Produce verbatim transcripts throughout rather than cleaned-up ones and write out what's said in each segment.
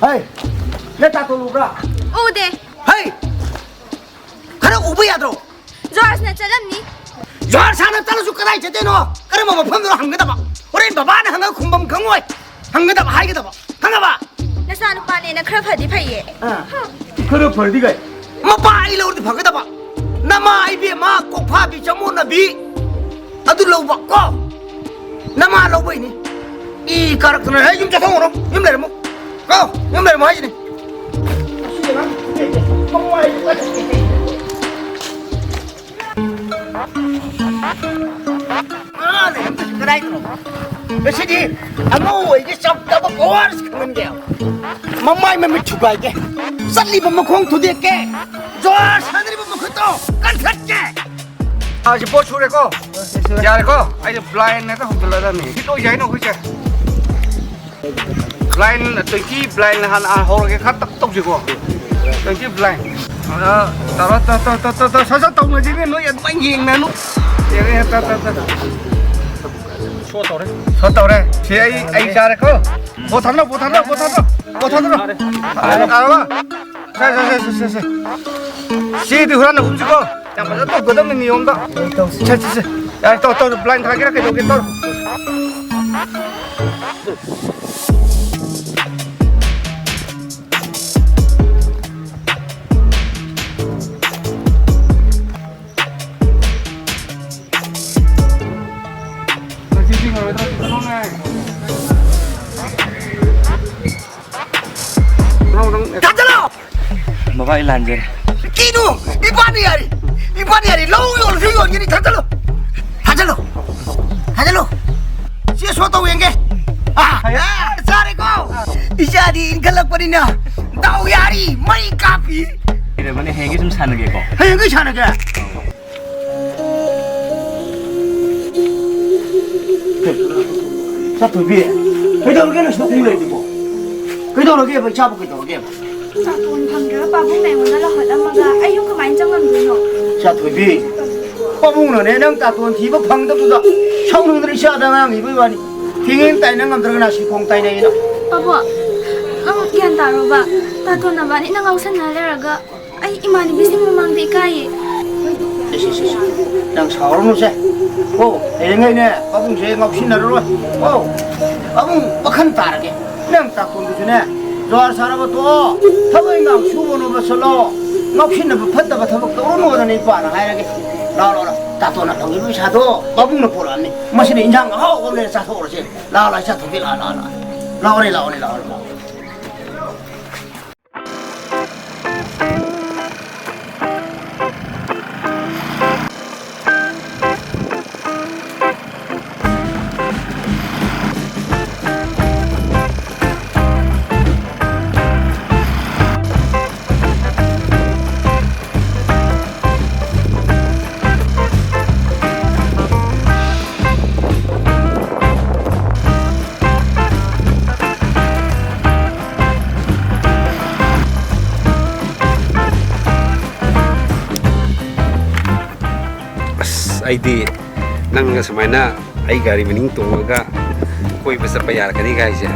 ꯍꯩ, ꯅꯪ ꯇꯥꯇꯣꯟ ꯎꯕ꯭ꯔꯥ? ꯎꯗꯦ꯫ ꯍꯩ, ꯈꯔ ꯎꯕ ꯌꯥꯗ꯭ꯔꯣ? ꯖꯣꯔꯖꯅ ꯆꯠꯂꯝꯅꯤ꯫ ꯖꯣꯔꯖ ꯍꯥꯟꯅ ꯆꯠꯂꯁꯨ ꯀꯗꯥꯏ ꯆꯠꯇꯣꯏꯅꯣ? ꯀꯔꯝꯕ ꯃꯐꯝꯗꯅꯣ ꯍꯪꯒꯗꯕ? ꯍꯣꯔꯦꯟ ꯕꯕꯥꯅ ꯍꯪꯉꯒ ꯈꯨꯝꯐꯝ ꯈꯪꯉꯣꯏ꯫ ꯍꯪꯒꯗꯕ, ꯍꯥꯏꯒꯗꯕ꯫ ꯈꯪꯉꯕ? ꯅꯆꯥꯅꯨꯄꯥꯅꯦꯅ ꯈꯔ ꯐꯗꯤ ꯐꯩꯌꯦ꯫ ꯑꯥ, ꯈꯔ ꯐꯔꯗꯤ ꯀꯩ? ꯃꯄꯥ ꯑꯩ ꯂꯧꯔꯗꯤ ꯐꯒꯗꯕ꯫ ꯅꯃꯥ ꯏꯕꯦꯝꯃ ꯀꯣꯛꯐꯥꯕꯤ ꯆꯃꯣꯠꯅꯕꯤ ꯑꯗꯨ ꯂꯧꯕ ꯀꯣ꯫ ꯅꯃꯥ ꯂꯧꯕꯩꯅꯤ꯫ ꯏ ꯀꯥꯔꯛꯇꯅ, ꯍꯦ, ꯌꯨꯝ ꯆꯠꯊꯣꯛꯎꯔꯣ꯫ ꯌꯨꯝ ꯂꯩꯔꯝꯃꯣ꯫ ꯀꯣ, ꯌꯨꯝ ꯂꯩꯔꯝꯃꯣ ꯍꯥꯏꯁꯤꯅꯤ꯫ ꯃꯥ ꯂꯩꯔꯝꯗ꯭ꯔꯤꯁꯤ ꯀꯗꯥꯏꯗꯅꯣ? ꯉꯁꯤꯗꯤ ꯑꯉꯧ ꯑꯣꯏꯒꯤ ꯆꯞꯇꯕ ꯄꯋꯥꯔꯁ ꯈꯪꯍꯟꯒꯦ꯫ ꯃꯃꯥꯏ ꯃꯃꯤꯠ ꯊꯨꯒꯥꯏꯒꯦ꯫ ꯆꯠꯂꯤꯕ ꯃꯈꯣꯡ ꯊꯨꯗꯦꯛꯀꯦ꯫ ꯖꯣꯔ ꯁꯥꯟꯅꯔꯤꯕ ꯃꯈꯨꯠꯇꯣ ꯀꯟꯊꯠꯀꯦ꯫ ꯑꯥ, ꯁꯤ ꯄꯣꯠ ꯁꯨꯔꯦꯀꯣ? ꯌꯥꯔꯦꯀꯣ? ꯑꯩꯁꯦ ꯕ꯭ꯂꯥꯏꯟ ꯍꯦꯛꯇ ꯍꯧꯖꯤꯜꯂꯗꯕꯅꯤ꯫ ꯁꯤ ꯂꯣꯏꯁꯦ ꯍꯥꯏꯅꯣ ꯑꯩꯈꯣꯏꯁꯦ? ꯕ꯭ꯂꯥꯏꯟ, ꯇ꯭ꯋꯦꯟꯇꯤ ꯕ꯭ꯂꯥꯏꯟ ꯍꯥꯟꯅ ꯍꯧꯔꯒꯦ, ꯈꯔ ꯇꯞ ꯇꯧꯁꯤꯀꯣ꯫ Twenty blind. ꯑ, ꯇꯧꯔꯣ, ꯇꯧ, ꯇꯧ, ꯇꯧ, ꯇꯧ, ꯇꯧ, ꯁꯠ ꯁꯠ ꯇꯧꯅꯁꯤꯅꯦ, ꯅꯣꯏ ꯑꯗꯨꯃꯥꯏꯅ ꯌꯦꯡꯅꯅꯨ꯫ ꯌꯦꯡꯉꯦ, ꯇꯧ, ꯇꯧ, ꯇꯧ, ꯇꯧ꯫ ꯁꯣ ꯇꯧꯔꯦ꯫ ꯁꯣ ꯇꯧꯔꯦ꯫ ꯁꯤ ꯑꯩ, ꯑꯩ ꯆꯥꯔꯦꯀꯣ꯫ ꯄꯣꯊꯥꯗ꯭ꯔꯣ, ꯄꯣꯊꯥꯗ꯭ꯔꯣ, ꯄꯣꯊꯥꯗ꯭ꯔꯣ, ꯄꯣꯊꯥꯗ꯭ꯔꯣ꯫ ꯐꯔꯦ꯫ ꯌꯥꯔꯕ? ꯁꯦ, ꯁꯦ, ꯁꯦ, ꯁꯦ, ꯁꯦ, ꯁꯦ꯫ ꯁꯤꯗꯤ ꯍꯨꯔꯥꯟꯅꯒꯨꯝꯁꯤꯀꯣ꯫ ꯌꯥꯝ ꯐꯖꯅ ꯇꯧꯒꯗꯕꯅꯤ ꯅꯤꯌꯣꯝꯗ꯫ ꯁꯦ, ꯁꯦ, ꯁꯦ꯫ ꯌꯥꯔꯦ, ꯇꯧ, ꯇꯧ, ꯕ꯭ꯂꯥꯏꯟ ꯊꯥꯒꯦꯔꯥ ꯀꯩꯗꯧꯒꯦ ꯇꯧꯔꯣ꯫ ꯊꯥꯖꯜꯂꯣ! ꯕꯕꯥ, ꯑꯩ ꯂꯥꯟꯖꯔꯦ꯫ ꯀꯩꯅꯣ? ꯏꯄꯥꯅ ꯌꯥꯔꯤ! ꯏꯄꯥꯅ ꯌꯥꯔꯤ! ꯂꯧ ꯌꯣꯜꯂꯁꯨ ꯌꯣꯟꯒꯅꯤ! ꯊꯥꯖꯜꯂꯣ! ꯊꯥꯖꯜꯂꯣ! ꯊꯥꯖꯜꯂꯣ! ꯆꯦ ꯁꯣ ꯇꯧ ꯌꯦꯡꯒꯦ! ꯑꯥ! ꯑꯥ, ꯆꯥꯔꯦꯀꯣ! ꯏꯆꯥꯗꯤ ꯏꯟꯈꯠꯂꯛꯄꯅꯤꯅ ꯗꯥꯎ ꯌꯥꯔꯤ! ꯃꯩ ꯀꯥꯞꯄꯤ! ꯀꯩꯗꯧꯕꯅꯦ? ꯍꯌꯦꯡꯒꯤ ꯁꯨꯝ ꯁꯥꯟꯅꯒꯦꯀꯣ꯫ ꯍꯌꯦꯡꯒꯩ ꯁꯥꯟꯅꯒꯦ꯫ ꯆꯥꯊꯣꯏꯕꯤ, ꯀꯩꯗꯧꯔꯒꯦ ꯅꯪ ꯁꯤꯗ ꯎꯪ ꯂꯩꯔꯤꯗꯨꯕꯣ? ꯀꯩꯗꯧꯔꯒꯦꯕ, ꯏꯆꯥꯕꯨ ꯀꯩꯗꯧꯔꯒꯦꯕ? ꯆꯥꯇꯣꯟ ꯐꯪꯗ꯭ꯔꯒ ꯄꯥꯕꯨꯡꯅ ꯑꯩꯉꯣꯟꯗ ꯂꯧꯍꯠꯂꯝꯃꯒ ꯑꯩ ꯌꯨꯝ ꯀꯃꯥꯏꯅ ꯆꯪꯉꯝꯗꯣꯏꯅꯣ? ꯆꯥꯊꯣꯏꯕꯤ, ꯄꯥꯕꯨꯡꯅꯅꯦ ꯅꯪ ꯆꯥꯇꯣꯟ ꯊꯤꯕ ꯐꯪꯗꯕꯗꯨꯗ ꯁꯥꯎꯅꯤꯡꯗꯅ ꯏꯆꯥꯗ ꯉꯥꯡꯉꯤꯕꯩ ꯋꯥꯅꯤ꯫ ꯊꯤꯡꯉꯦꯅ ꯇꯥꯏꯅ ꯉꯝꯗ꯭ꯔꯒꯅ ꯁꯤ ꯈꯣꯡ ꯇꯥꯏꯅꯩꯅ꯫ ꯄꯥꯕꯨꯡ, ꯅꯪ ꯒ꯭ꯌꯥꯟ ꯇꯥꯔꯣꯕ, ꯇꯥꯇꯣꯟ ꯅꯕꯥꯅꯤꯅ ꯉꯥꯎꯁꯟꯅ ꯂꯩꯔꯒ ꯑꯩ ꯏꯃꯥꯟꯅꯕꯤꯁꯤꯡ ꯃꯃꯥꯡꯗ ꯏꯀꯥꯏꯌꯦ꯫ ꯏꯁ, ꯏꯁ, ꯏꯁ꯫ ꯅꯪ ꯁꯥꯎꯔꯅꯨꯁꯦ꯫ ꯀꯣ, ꯍꯌꯦꯡꯈꯩꯅꯦ ꯄꯥꯕꯨꯡꯁꯦ ꯉꯥꯎꯁꯤꯟꯅꯔꯔꯣꯏ꯫ ꯀꯣ, ꯄꯥꯕꯨꯡ ꯋꯥꯈꯜ ꯇꯥꯔꯒꯦ꯫ ꯅꯪ ꯇꯥꯇꯣꯟꯗꯨꯁꯨꯅꯦ, ꯖꯨꯋꯥꯔ ꯁꯥꯔꯕ ꯇꯣꯛꯑꯣ꯫ ꯊꯕꯛ ꯏꯟꯈꯥꯡ ꯁꯨꯕꯅꯣꯕ ꯆꯠꯂꯣ꯫ ꯉꯥꯎꯁꯤꯟꯅꯕ ꯐꯠꯇꯕ ꯊꯕꯛ ꯇꯧꯔꯨꯅꯣꯗꯅ ꯏꯄꯥꯅ ꯍꯥꯏꯔꯒꯦ꯫ ꯂꯥꯎ, ꯂꯥꯎ, ꯂꯥꯎ꯫ ꯇꯥꯇꯣꯟꯅ ꯐꯪꯉꯤꯕ ꯄꯩꯁꯥꯗꯣ ꯄꯥꯕꯨꯡꯅ ꯄꯨꯔꯛꯑꯕꯅꯤ꯫ ꯃꯁꯤꯅ ꯏꯟꯁꯥꯡ ꯑꯍꯥꯎꯕ ꯑꯃ ꯂꯩꯔ ꯆꯥꯊꯣꯛꯎꯔꯁꯦ꯫ ꯂꯥꯎ, ꯂꯥꯎ, ꯆꯥꯊꯣꯛꯀꯦ, ꯂꯥꯎ, ꯂꯥꯎ, ꯂꯥꯎ꯫ ꯂꯥꯎꯑꯣꯅꯦ, ꯂꯥꯎꯑꯣꯅꯦ, ꯂꯥꯎꯑꯣꯅꯦ, ꯂꯥꯎꯑꯣꯅꯦ꯫ ꯑꯁ, ꯑꯩꯗꯤ ꯅꯪꯒ ꯁꯨꯃꯥꯏꯅ ꯑꯩ ꯒꯥꯔꯤ ꯃꯅꯤꯡ ꯇꯣꯡꯉꯒ ꯀꯣꯏꯕ ꯆꯠꯄ ꯌꯥꯔꯛꯀꯅꯤ ꯀꯥꯏꯁꯦ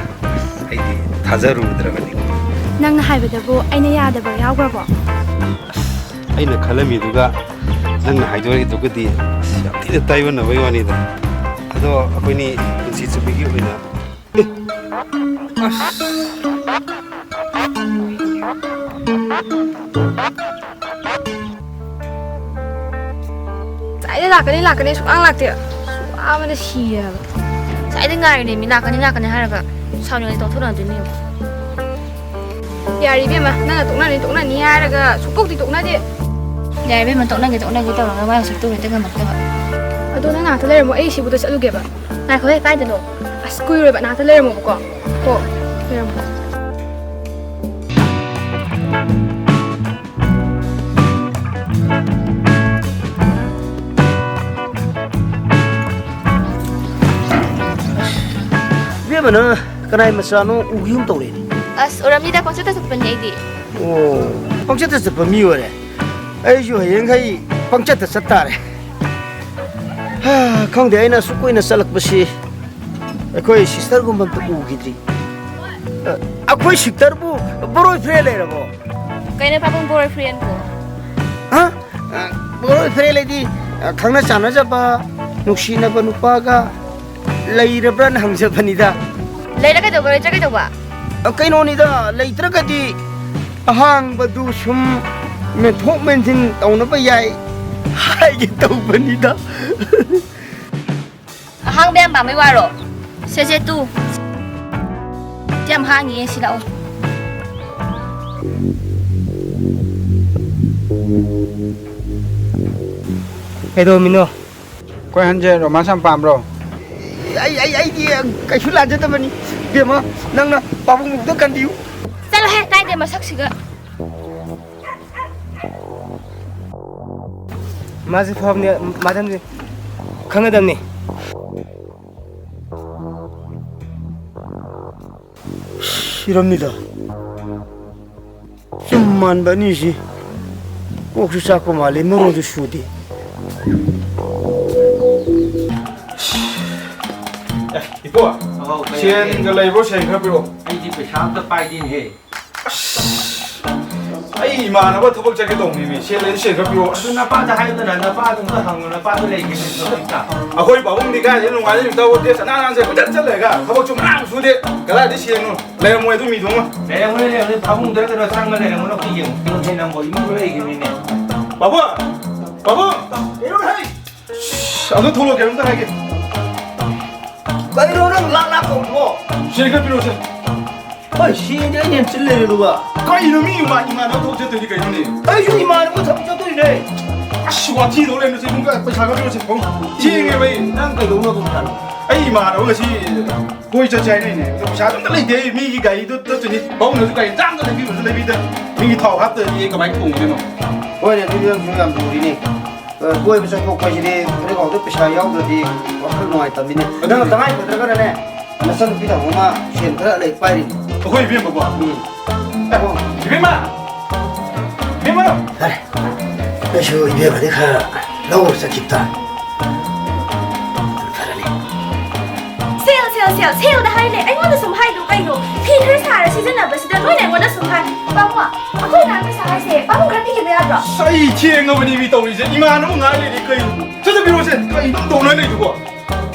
ꯑꯩꯗꯤ ꯊꯥꯖꯔꯨꯗ꯭ꯔꯕꯅꯤ꯫ ꯅꯪꯅ ꯍꯥꯏꯕꯗꯕꯨ ꯑꯩꯅ ꯌꯥꯗꯕ ꯌꯥꯎꯈ꯭ꯔꯕꯣ? ꯑꯁ, ꯑꯩꯅ ꯈꯜꯂꯝꯃꯤꯗꯨꯒ ꯅꯪꯅ ꯍꯥꯏꯗꯣꯔꯛꯏꯗꯨꯒꯗꯤ ꯑꯁ, ꯌꯥꯝ ꯊꯤꯅ ꯇꯥꯏꯑꯣꯟꯅꯕꯩ ꯋꯥꯅꯤꯗ꯫ ꯑꯗꯣ ꯑꯩꯈꯣꯏꯅꯤ ꯄꯨꯟꯁꯤ ꯆꯨꯞꯄꯒꯤ ꯑꯣꯏꯅ, ꯑꯦ, ꯑꯁ꯫ ꯉꯁꯥꯏꯗꯩ ꯂꯥꯛꯀꯅꯤ, ꯂꯥꯛꯀꯅꯤ, ꯁꯨꯡꯂꯥꯛ ꯂꯥꯛꯇꯦ꯫ ꯋꯥꯕꯅ ꯁꯤꯔꯦ ꯍꯥꯏꯕ꯫ ꯉꯁꯥꯏꯗꯩ ꯉꯥꯏꯔꯤꯅꯦ ꯃꯤ, ꯂꯥꯛꯀꯅꯤ, ꯂꯥꯛꯀꯅꯤ ꯍꯥꯏꯔꯒ꯫ ꯁꯥꯎꯅꯤꯡꯉꯗꯤ ꯇꯣꯛꯊꯣꯛꯅꯗꯣꯏꯅꯦ ꯌꯦꯡꯉꯣ꯫ ꯌꯥꯔꯦ ꯏꯕꯦꯝꯃ, ꯅꯪꯅ ꯇꯣꯛꯅꯅꯤ, ꯇꯣꯛꯅꯅꯤ ꯍꯥꯏꯔꯒ ꯁꯨꯡꯇꯣꯛꯇꯤ ꯇꯣꯛꯅꯗꯦ꯫ ꯌꯥꯔꯦ ꯏꯕꯦꯝꯃ, ꯇꯣꯛꯅꯒꯦ, ꯇꯣꯛꯅꯒꯦ ꯇꯧꯔꯒ ꯃꯥ ꯍꯧꯖꯤꯛ ꯇꯣꯛ ꯍꯦꯛꯇ ꯉꯝꯃꯛꯇꯕ꯫ ꯑꯗꯣ ꯅꯪ ꯉꯥꯏꯍꯥꯛꯇ ꯂꯩꯔꯝꯃꯣ, ꯑꯩ ꯁꯤꯕꯨꯗ ꯆꯠꯂꯨꯒꯦꯕ꯫ ꯉꯥꯏꯈꯣꯍꯦ, ꯀꯥꯏꯗꯅꯣ? ꯑꯁ, ꯀꯨꯏꯔꯣꯏꯕ, ꯉꯥꯏꯍꯥꯛꯇ ꯂꯩꯔꯝꯃꯣꯕꯀꯣ꯫ ꯀꯣ, ꯂꯩꯔꯝꯃꯣ꯫ ꯏꯕꯦꯝꯃ, ꯅꯪ ꯀꯅꯥꯏ ꯃꯆꯥꯅꯣ ꯎꯈꯤꯒꯨꯝ ꯇꯧꯔꯦꯅꯦ꯫ ꯑꯁ, ꯎꯔꯝꯅꯤꯗ, ꯄꯪꯆꯠꯇ ꯆꯠꯄꯅꯤ ꯑꯩꯗꯤ꯫ ꯑꯣ, ꯄꯪꯆꯠꯇ ꯆꯠꯄ ꯃꯤ ꯑꯣꯏꯔꯦ꯫ ꯑꯩꯁꯨ ꯍꯌꯦꯡꯈꯩ ꯄꯪꯆꯠꯇ ꯆꯠ ꯇꯥꯔꯦ꯫ ꯍꯥ, ꯈꯪꯗꯦ, ꯑꯩꯅ ꯑꯁꯨꯛ ꯀꯨꯏꯅ ꯆꯠꯂꯛꯄꯁꯤ ꯑꯩꯈꯣꯏ ꯁꯤꯁꯇꯔꯒꯨꯝꯕ ꯑꯝꯇ ꯎꯈꯤꯗ꯭ꯔꯤ꯫ ꯑꯩꯈꯣꯏ ꯁꯤꯛꯇꯔꯕꯨ ꯕꯣꯔꯣꯏ ꯐ꯭ꯔꯦꯟ ꯂꯩꯔꯕꯣ? ꯀꯩꯅꯣ ꯄꯥꯕꯨꯡ ꯕꯣꯔꯣꯏ ꯐ꯭ꯔꯦꯟꯕꯨ? ꯍꯥ? ꯕꯣꯔꯣꯏ ꯐ꯭ꯔꯦꯟ ꯂꯩꯗꯤ, ꯈꯪꯅ ꯆꯥꯟꯅꯖꯕ, ꯅꯨꯡꯁꯤꯅꯕ ꯅꯨꯄꯥꯒ ꯂꯩꯔꯕ꯭ꯔꯥꯅ ꯍꯪꯖꯕꯅꯤꯗ꯫ ꯂꯩꯔ ꯀꯩꯗꯧꯕ? ꯂꯩꯇ꯭ꯔ ꯀꯩꯗꯧꯕ? ꯀꯩꯅꯣꯅꯤꯗ, ꯂꯩꯇ꯭ꯔꯒꯗꯤ ꯑꯍꯥꯡꯕꯗꯨ ꯁꯨꯝ ꯃꯦꯟꯊꯣꯛ ꯃꯦꯟꯁꯤꯟ ꯇꯧꯅꯕ ꯌꯥꯏ ꯍꯥꯏꯒꯦ ꯇꯧꯕꯅꯤꯗ꯫ ꯑꯍꯥꯡꯕ ꯌꯥꯝ ꯄꯥꯝꯕꯩ ꯋꯥꯔꯣ? ꯁꯦ, ꯁꯦ, ꯇꯨ꯫ ꯁꯤ ꯌꯥꯝ ꯍꯥꯡꯉꯤꯌꯦ, ꯁꯤ ꯂꯥꯛꯑꯣ꯫ ꯀꯩꯗꯧꯔꯝꯃꯤꯅꯣ? ꯑꯩꯈꯣꯏ ꯑꯍꯟꯁꯦ romance ꯌꯥꯝ ꯄꯥꯝꯕ꯭ꯔꯣ? ꯑꯩ, ꯑꯩ, ꯑꯩꯗꯤ ꯀꯩꯁꯨ ꯂꯥꯟꯖꯗꯕꯅꯤ꯫ ꯏꯕꯦꯝꯃ, ꯅꯪꯅ ꯄꯥꯕꯨꯡ ꯃꯨꯛꯇ ꯀꯟꯕꯤꯌꯨ꯫ ꯆꯠꯂꯣꯍꯦ, ꯇꯥꯏꯗꯦ ꯃꯁꯛꯁꯤꯒ꯫ ꯃꯥꯁꯦ ꯐꯕꯅꯦ, ꯃꯥꯗꯝꯁꯦ ꯈꯪꯒꯗꯕꯅꯤ꯫ ꯁꯤꯔꯝꯅꯤꯗ꯫ ꯆꯨꯝ ꯃꯥꯟꯕ ꯑꯅꯤꯁꯤ ꯀꯣꯛꯁꯨ ꯆꯥꯛꯄ ꯃꯥꯜꯂꯤ, ꯃꯔꯣꯟꯁꯨ ꯁꯨꯗꯦ꯫ ꯑꯦ, ꯏꯄꯣ, ꯑꯧ, ꯀꯩ ꯁꯦꯟꯒ ꯂꯩꯕ꯭ꯔꯣ? ꯁꯦꯟ ꯈꯔ ꯄꯤꯔꯛꯑꯣ꯫ ꯑꯩꯗꯤ ꯄꯩꯁꯥ ꯑꯝꯇ ꯄꯥꯏꯗꯦꯅꯦꯍꯦ꯫ ꯑꯁ, ꯑꯩ ꯏꯃꯥꯟꯅꯕ ꯊꯕꯛ ꯆꯠꯀꯦ ꯇꯧꯕꯅꯤꯅꯦ꯫ ꯁꯦꯟ ꯂꯩꯔꯗꯤ ꯁꯦꯟ ꯈꯔ ꯄꯤꯔꯛꯑꯣ꯫ ꯑꯁ, ꯑꯗꯨ ꯅꯄꯥꯗ ꯍꯥꯏꯌꯨꯗꯅ, ꯅꯄꯥꯗꯣ ꯑꯝꯇ ꯍꯪꯉꯣ, ꯅꯄꯥꯗꯣ ꯂꯩꯒꯦ ꯍꯥꯏꯕꯗꯣ ꯑꯝꯇ꯫ ꯑꯩꯈꯣꯏ ꯄꯥꯕꯨꯡꯗꯤ ꯀꯥꯏꯗꯩ ꯅꯨꯡꯉꯥꯏꯗꯣꯏ ꯅꯨꯃꯤꯠꯇ ꯋꯥꯠꯇꯦ, ꯁꯅꯥ ꯂꯥꯟꯁꯦ ꯀꯣꯏꯆꯠ ꯆꯠꯂꯒ ꯊꯕꯛꯁꯨ ꯃꯌꯥꯝ ꯁꯨꯗꯦ, ꯀꯗꯥꯏꯗꯩ ꯁꯦꯟꯅꯣ? ꯂꯩꯔꯝꯃꯣꯏ ꯑꯗꯨ ꯃꯤꯗꯨꯃ꯫ ꯂꯩꯔꯝꯃꯣꯏ, ꯂꯩꯔꯝꯃꯣꯏ, ꯐꯥꯕꯨꯡꯗ ꯀꯩꯅꯣ ꯆꯪꯉ ꯂꯩꯔꯝꯃꯣꯏ, ꯑꯩꯈꯣꯏ ꯌꯦꯡꯉꯨ꯫ ꯀꯩꯅꯣꯅꯦ ꯅꯪꯕꯣ, ꯏꯃꯨꯡꯗ ꯂꯩꯈꯤꯕꯅꯤꯅꯦ꯫ ꯄꯥꯕꯨꯡ! ꯄꯥꯕꯨꯡ! ꯀꯩꯅꯣ ꯍꯥꯏ? ꯑꯁ, ꯑꯗꯨ ꯊꯣꯛꯂꯛꯑꯣ, ꯀꯩꯅꯣꯝꯇ ꯍꯥꯏꯒꯦ꯫ ꯀꯩꯅꯣ ꯅꯪ ꯂꯥꯛ ꯂꯥꯛ ꯀꯧꯔꯤꯕꯣ? ꯁꯦꯟ ꯈꯔ ꯄꯤꯔꯛꯑꯣꯁꯦ꯫ ꯍꯣꯏ, ꯁꯤꯗꯤ ꯑꯩꯅ ꯍꯦꯟꯅ ꯆꯤꯜ ꯂꯩꯔꯦ ꯑꯗꯨꯒ꯫ ꯀꯩꯅꯣ ꯃꯤ ꯏꯃꯥ-, ꯏꯃꯥꯟꯅꯕ ꯊꯣꯛ ꯆꯠꯇꯣꯏꯅꯤ ꯀꯩꯅꯣꯅꯦ? ꯑꯩꯁꯨ ꯏꯃꯥꯟꯅꯕ ꯊꯕꯛ ꯆꯠꯇꯣꯏꯅꯦ꯫ ꯑꯁ, ꯋꯥꯊꯤ ꯇꯧ ꯂꯩꯔꯅꯨ, ꯁꯤ ꯏꯃꯨꯡꯒ ꯄꯩꯁꯥ ꯈꯔ ꯄꯤꯔꯛꯑꯣꯁꯦ, ꯄꯥꯕꯨꯡ꯫ ꯊꯦꯡꯉꯦꯕ ꯑꯩ꯫ ꯅꯪ ꯀꯩꯗꯧꯅꯣ ꯑꯗꯨꯝ ꯍꯥꯏꯔꯣ? ꯑꯩ ꯏꯃꯥꯟꯅꯕ ꯉꯁꯤ ꯀꯣꯏ ꯆꯠꯁꯦ ꯍꯥꯏꯅꯩꯅꯦ꯫ ꯑꯗꯣ ꯄꯩꯁꯥꯁꯨ ꯑꯝꯇ ꯂꯩꯇꯦ꯫ ꯃꯤꯒꯤ ꯒꯥꯔꯤꯗꯣ ꯆꯠꯇꯣꯏꯅꯤ꯫ ꯄꯥꯕꯨꯡꯅꯁꯨ ꯒꯥꯔꯤ ꯃꯆꯥ ꯑꯝꯇ ꯂꯩꯕꯤꯕꯁꯨ ꯂꯩꯕꯤꯗ꯫ ꯃꯤꯒꯤ ꯊꯥꯎ ꯍꯥꯞꯇ꯭ꯔꯗꯤ ꯑꯩ ꯀꯃꯥꯏꯅ ꯊꯣꯡꯗꯣꯏꯅꯣ? ꯍꯣꯏꯅꯦ, ꯑꯗꯨꯗꯤ ꯅꯪꯁꯨ ꯌꯥꯝ ꯂꯨꯔꯤꯅꯦ꯫ ꯑ, ꯀꯣꯏꯕ ꯆꯠꯊꯣꯛꯄ ꯍꯥꯏꯁꯤꯗꯤ ꯐꯨꯔꯤꯠ ꯈꯣꯡꯗ ꯄꯩꯁꯥ ꯌꯥꯎꯗ꯭ꯔꯗꯤ ꯋꯥꯈꯜ ꯅꯨꯡꯉꯥꯏꯇꯕꯅꯤꯅꯦ꯫ ꯅꯪꯅ ꯇꯉꯥꯏ ꯐꯗ꯭ꯔꯒꯅꯅꯦ, ꯅꯆꯟꯅꯨꯄꯤꯗ ꯍꯪꯉꯨ, ꯃꯥ ꯁꯦꯟ ꯈꯔ ꯂꯩ ꯄꯥꯏꯔꯤꯅꯤ꯫ ꯑꯩꯈꯣꯏ ꯏꯕꯦꯝꯃꯀꯣ? ꯎꯝ꯫ ꯑꯦ, ꯏꯕꯦꯝꯃ! ꯏꯕꯦꯝꯃ! ꯐꯔꯦ꯫ ꯑꯩꯁꯨ ꯏꯕꯦꯝꯃꯗꯤ ꯈꯔ ꯂꯧꯔ ꯆꯠꯈꯤꯕ ꯇꯥꯔꯦ꯫ ꯐꯔꯅꯤ꯫ ꯁꯦꯜꯁꯦ ꯁꯦꯜ, ꯁꯦꯜꯗ ꯍꯥꯏ ꯂꯩ꯫ ꯑꯩꯉꯣꯟꯗ ꯁꯨꯝ ꯍꯥꯏꯗꯨ ꯀꯩꯅꯣ? ꯐꯤ ꯈꯔ ꯁꯥꯔ ꯁꯤꯖꯤꯟꯅꯕꯁꯤꯗ ꯅꯣꯏꯅ ꯑꯩꯉꯣꯟꯗ ꯁꯨꯝ ꯍꯥꯏ꯫ ꯄꯥꯕꯨꯡ, ꯑꯩꯈꯣꯏ ꯅꯍꯥꯟ ꯄꯩꯁꯥ ꯍꯥꯏꯁꯦ ꯄꯥꯕꯨꯡ ꯈꯔ ꯄꯤꯈꯤꯕ ꯌꯥꯗ꯭ꯔꯣ? ꯑꯁ, ꯑꯩ ꯊꯦꯡꯉꯕꯅꯤ ꯃꯤ ꯇꯧꯔꯤꯁꯦ꯫ ꯏꯃꯥꯟꯅꯕ ꯉꯥꯏ ꯂꯩꯔꯤ ꯀꯩꯅꯣ? ꯁꯠ ꯁꯠ ꯄꯤꯔꯛꯑꯣꯁꯦ꯫ ꯀꯩꯅꯣ ꯇꯧꯅ ꯂꯩꯗꯨꯕꯣ?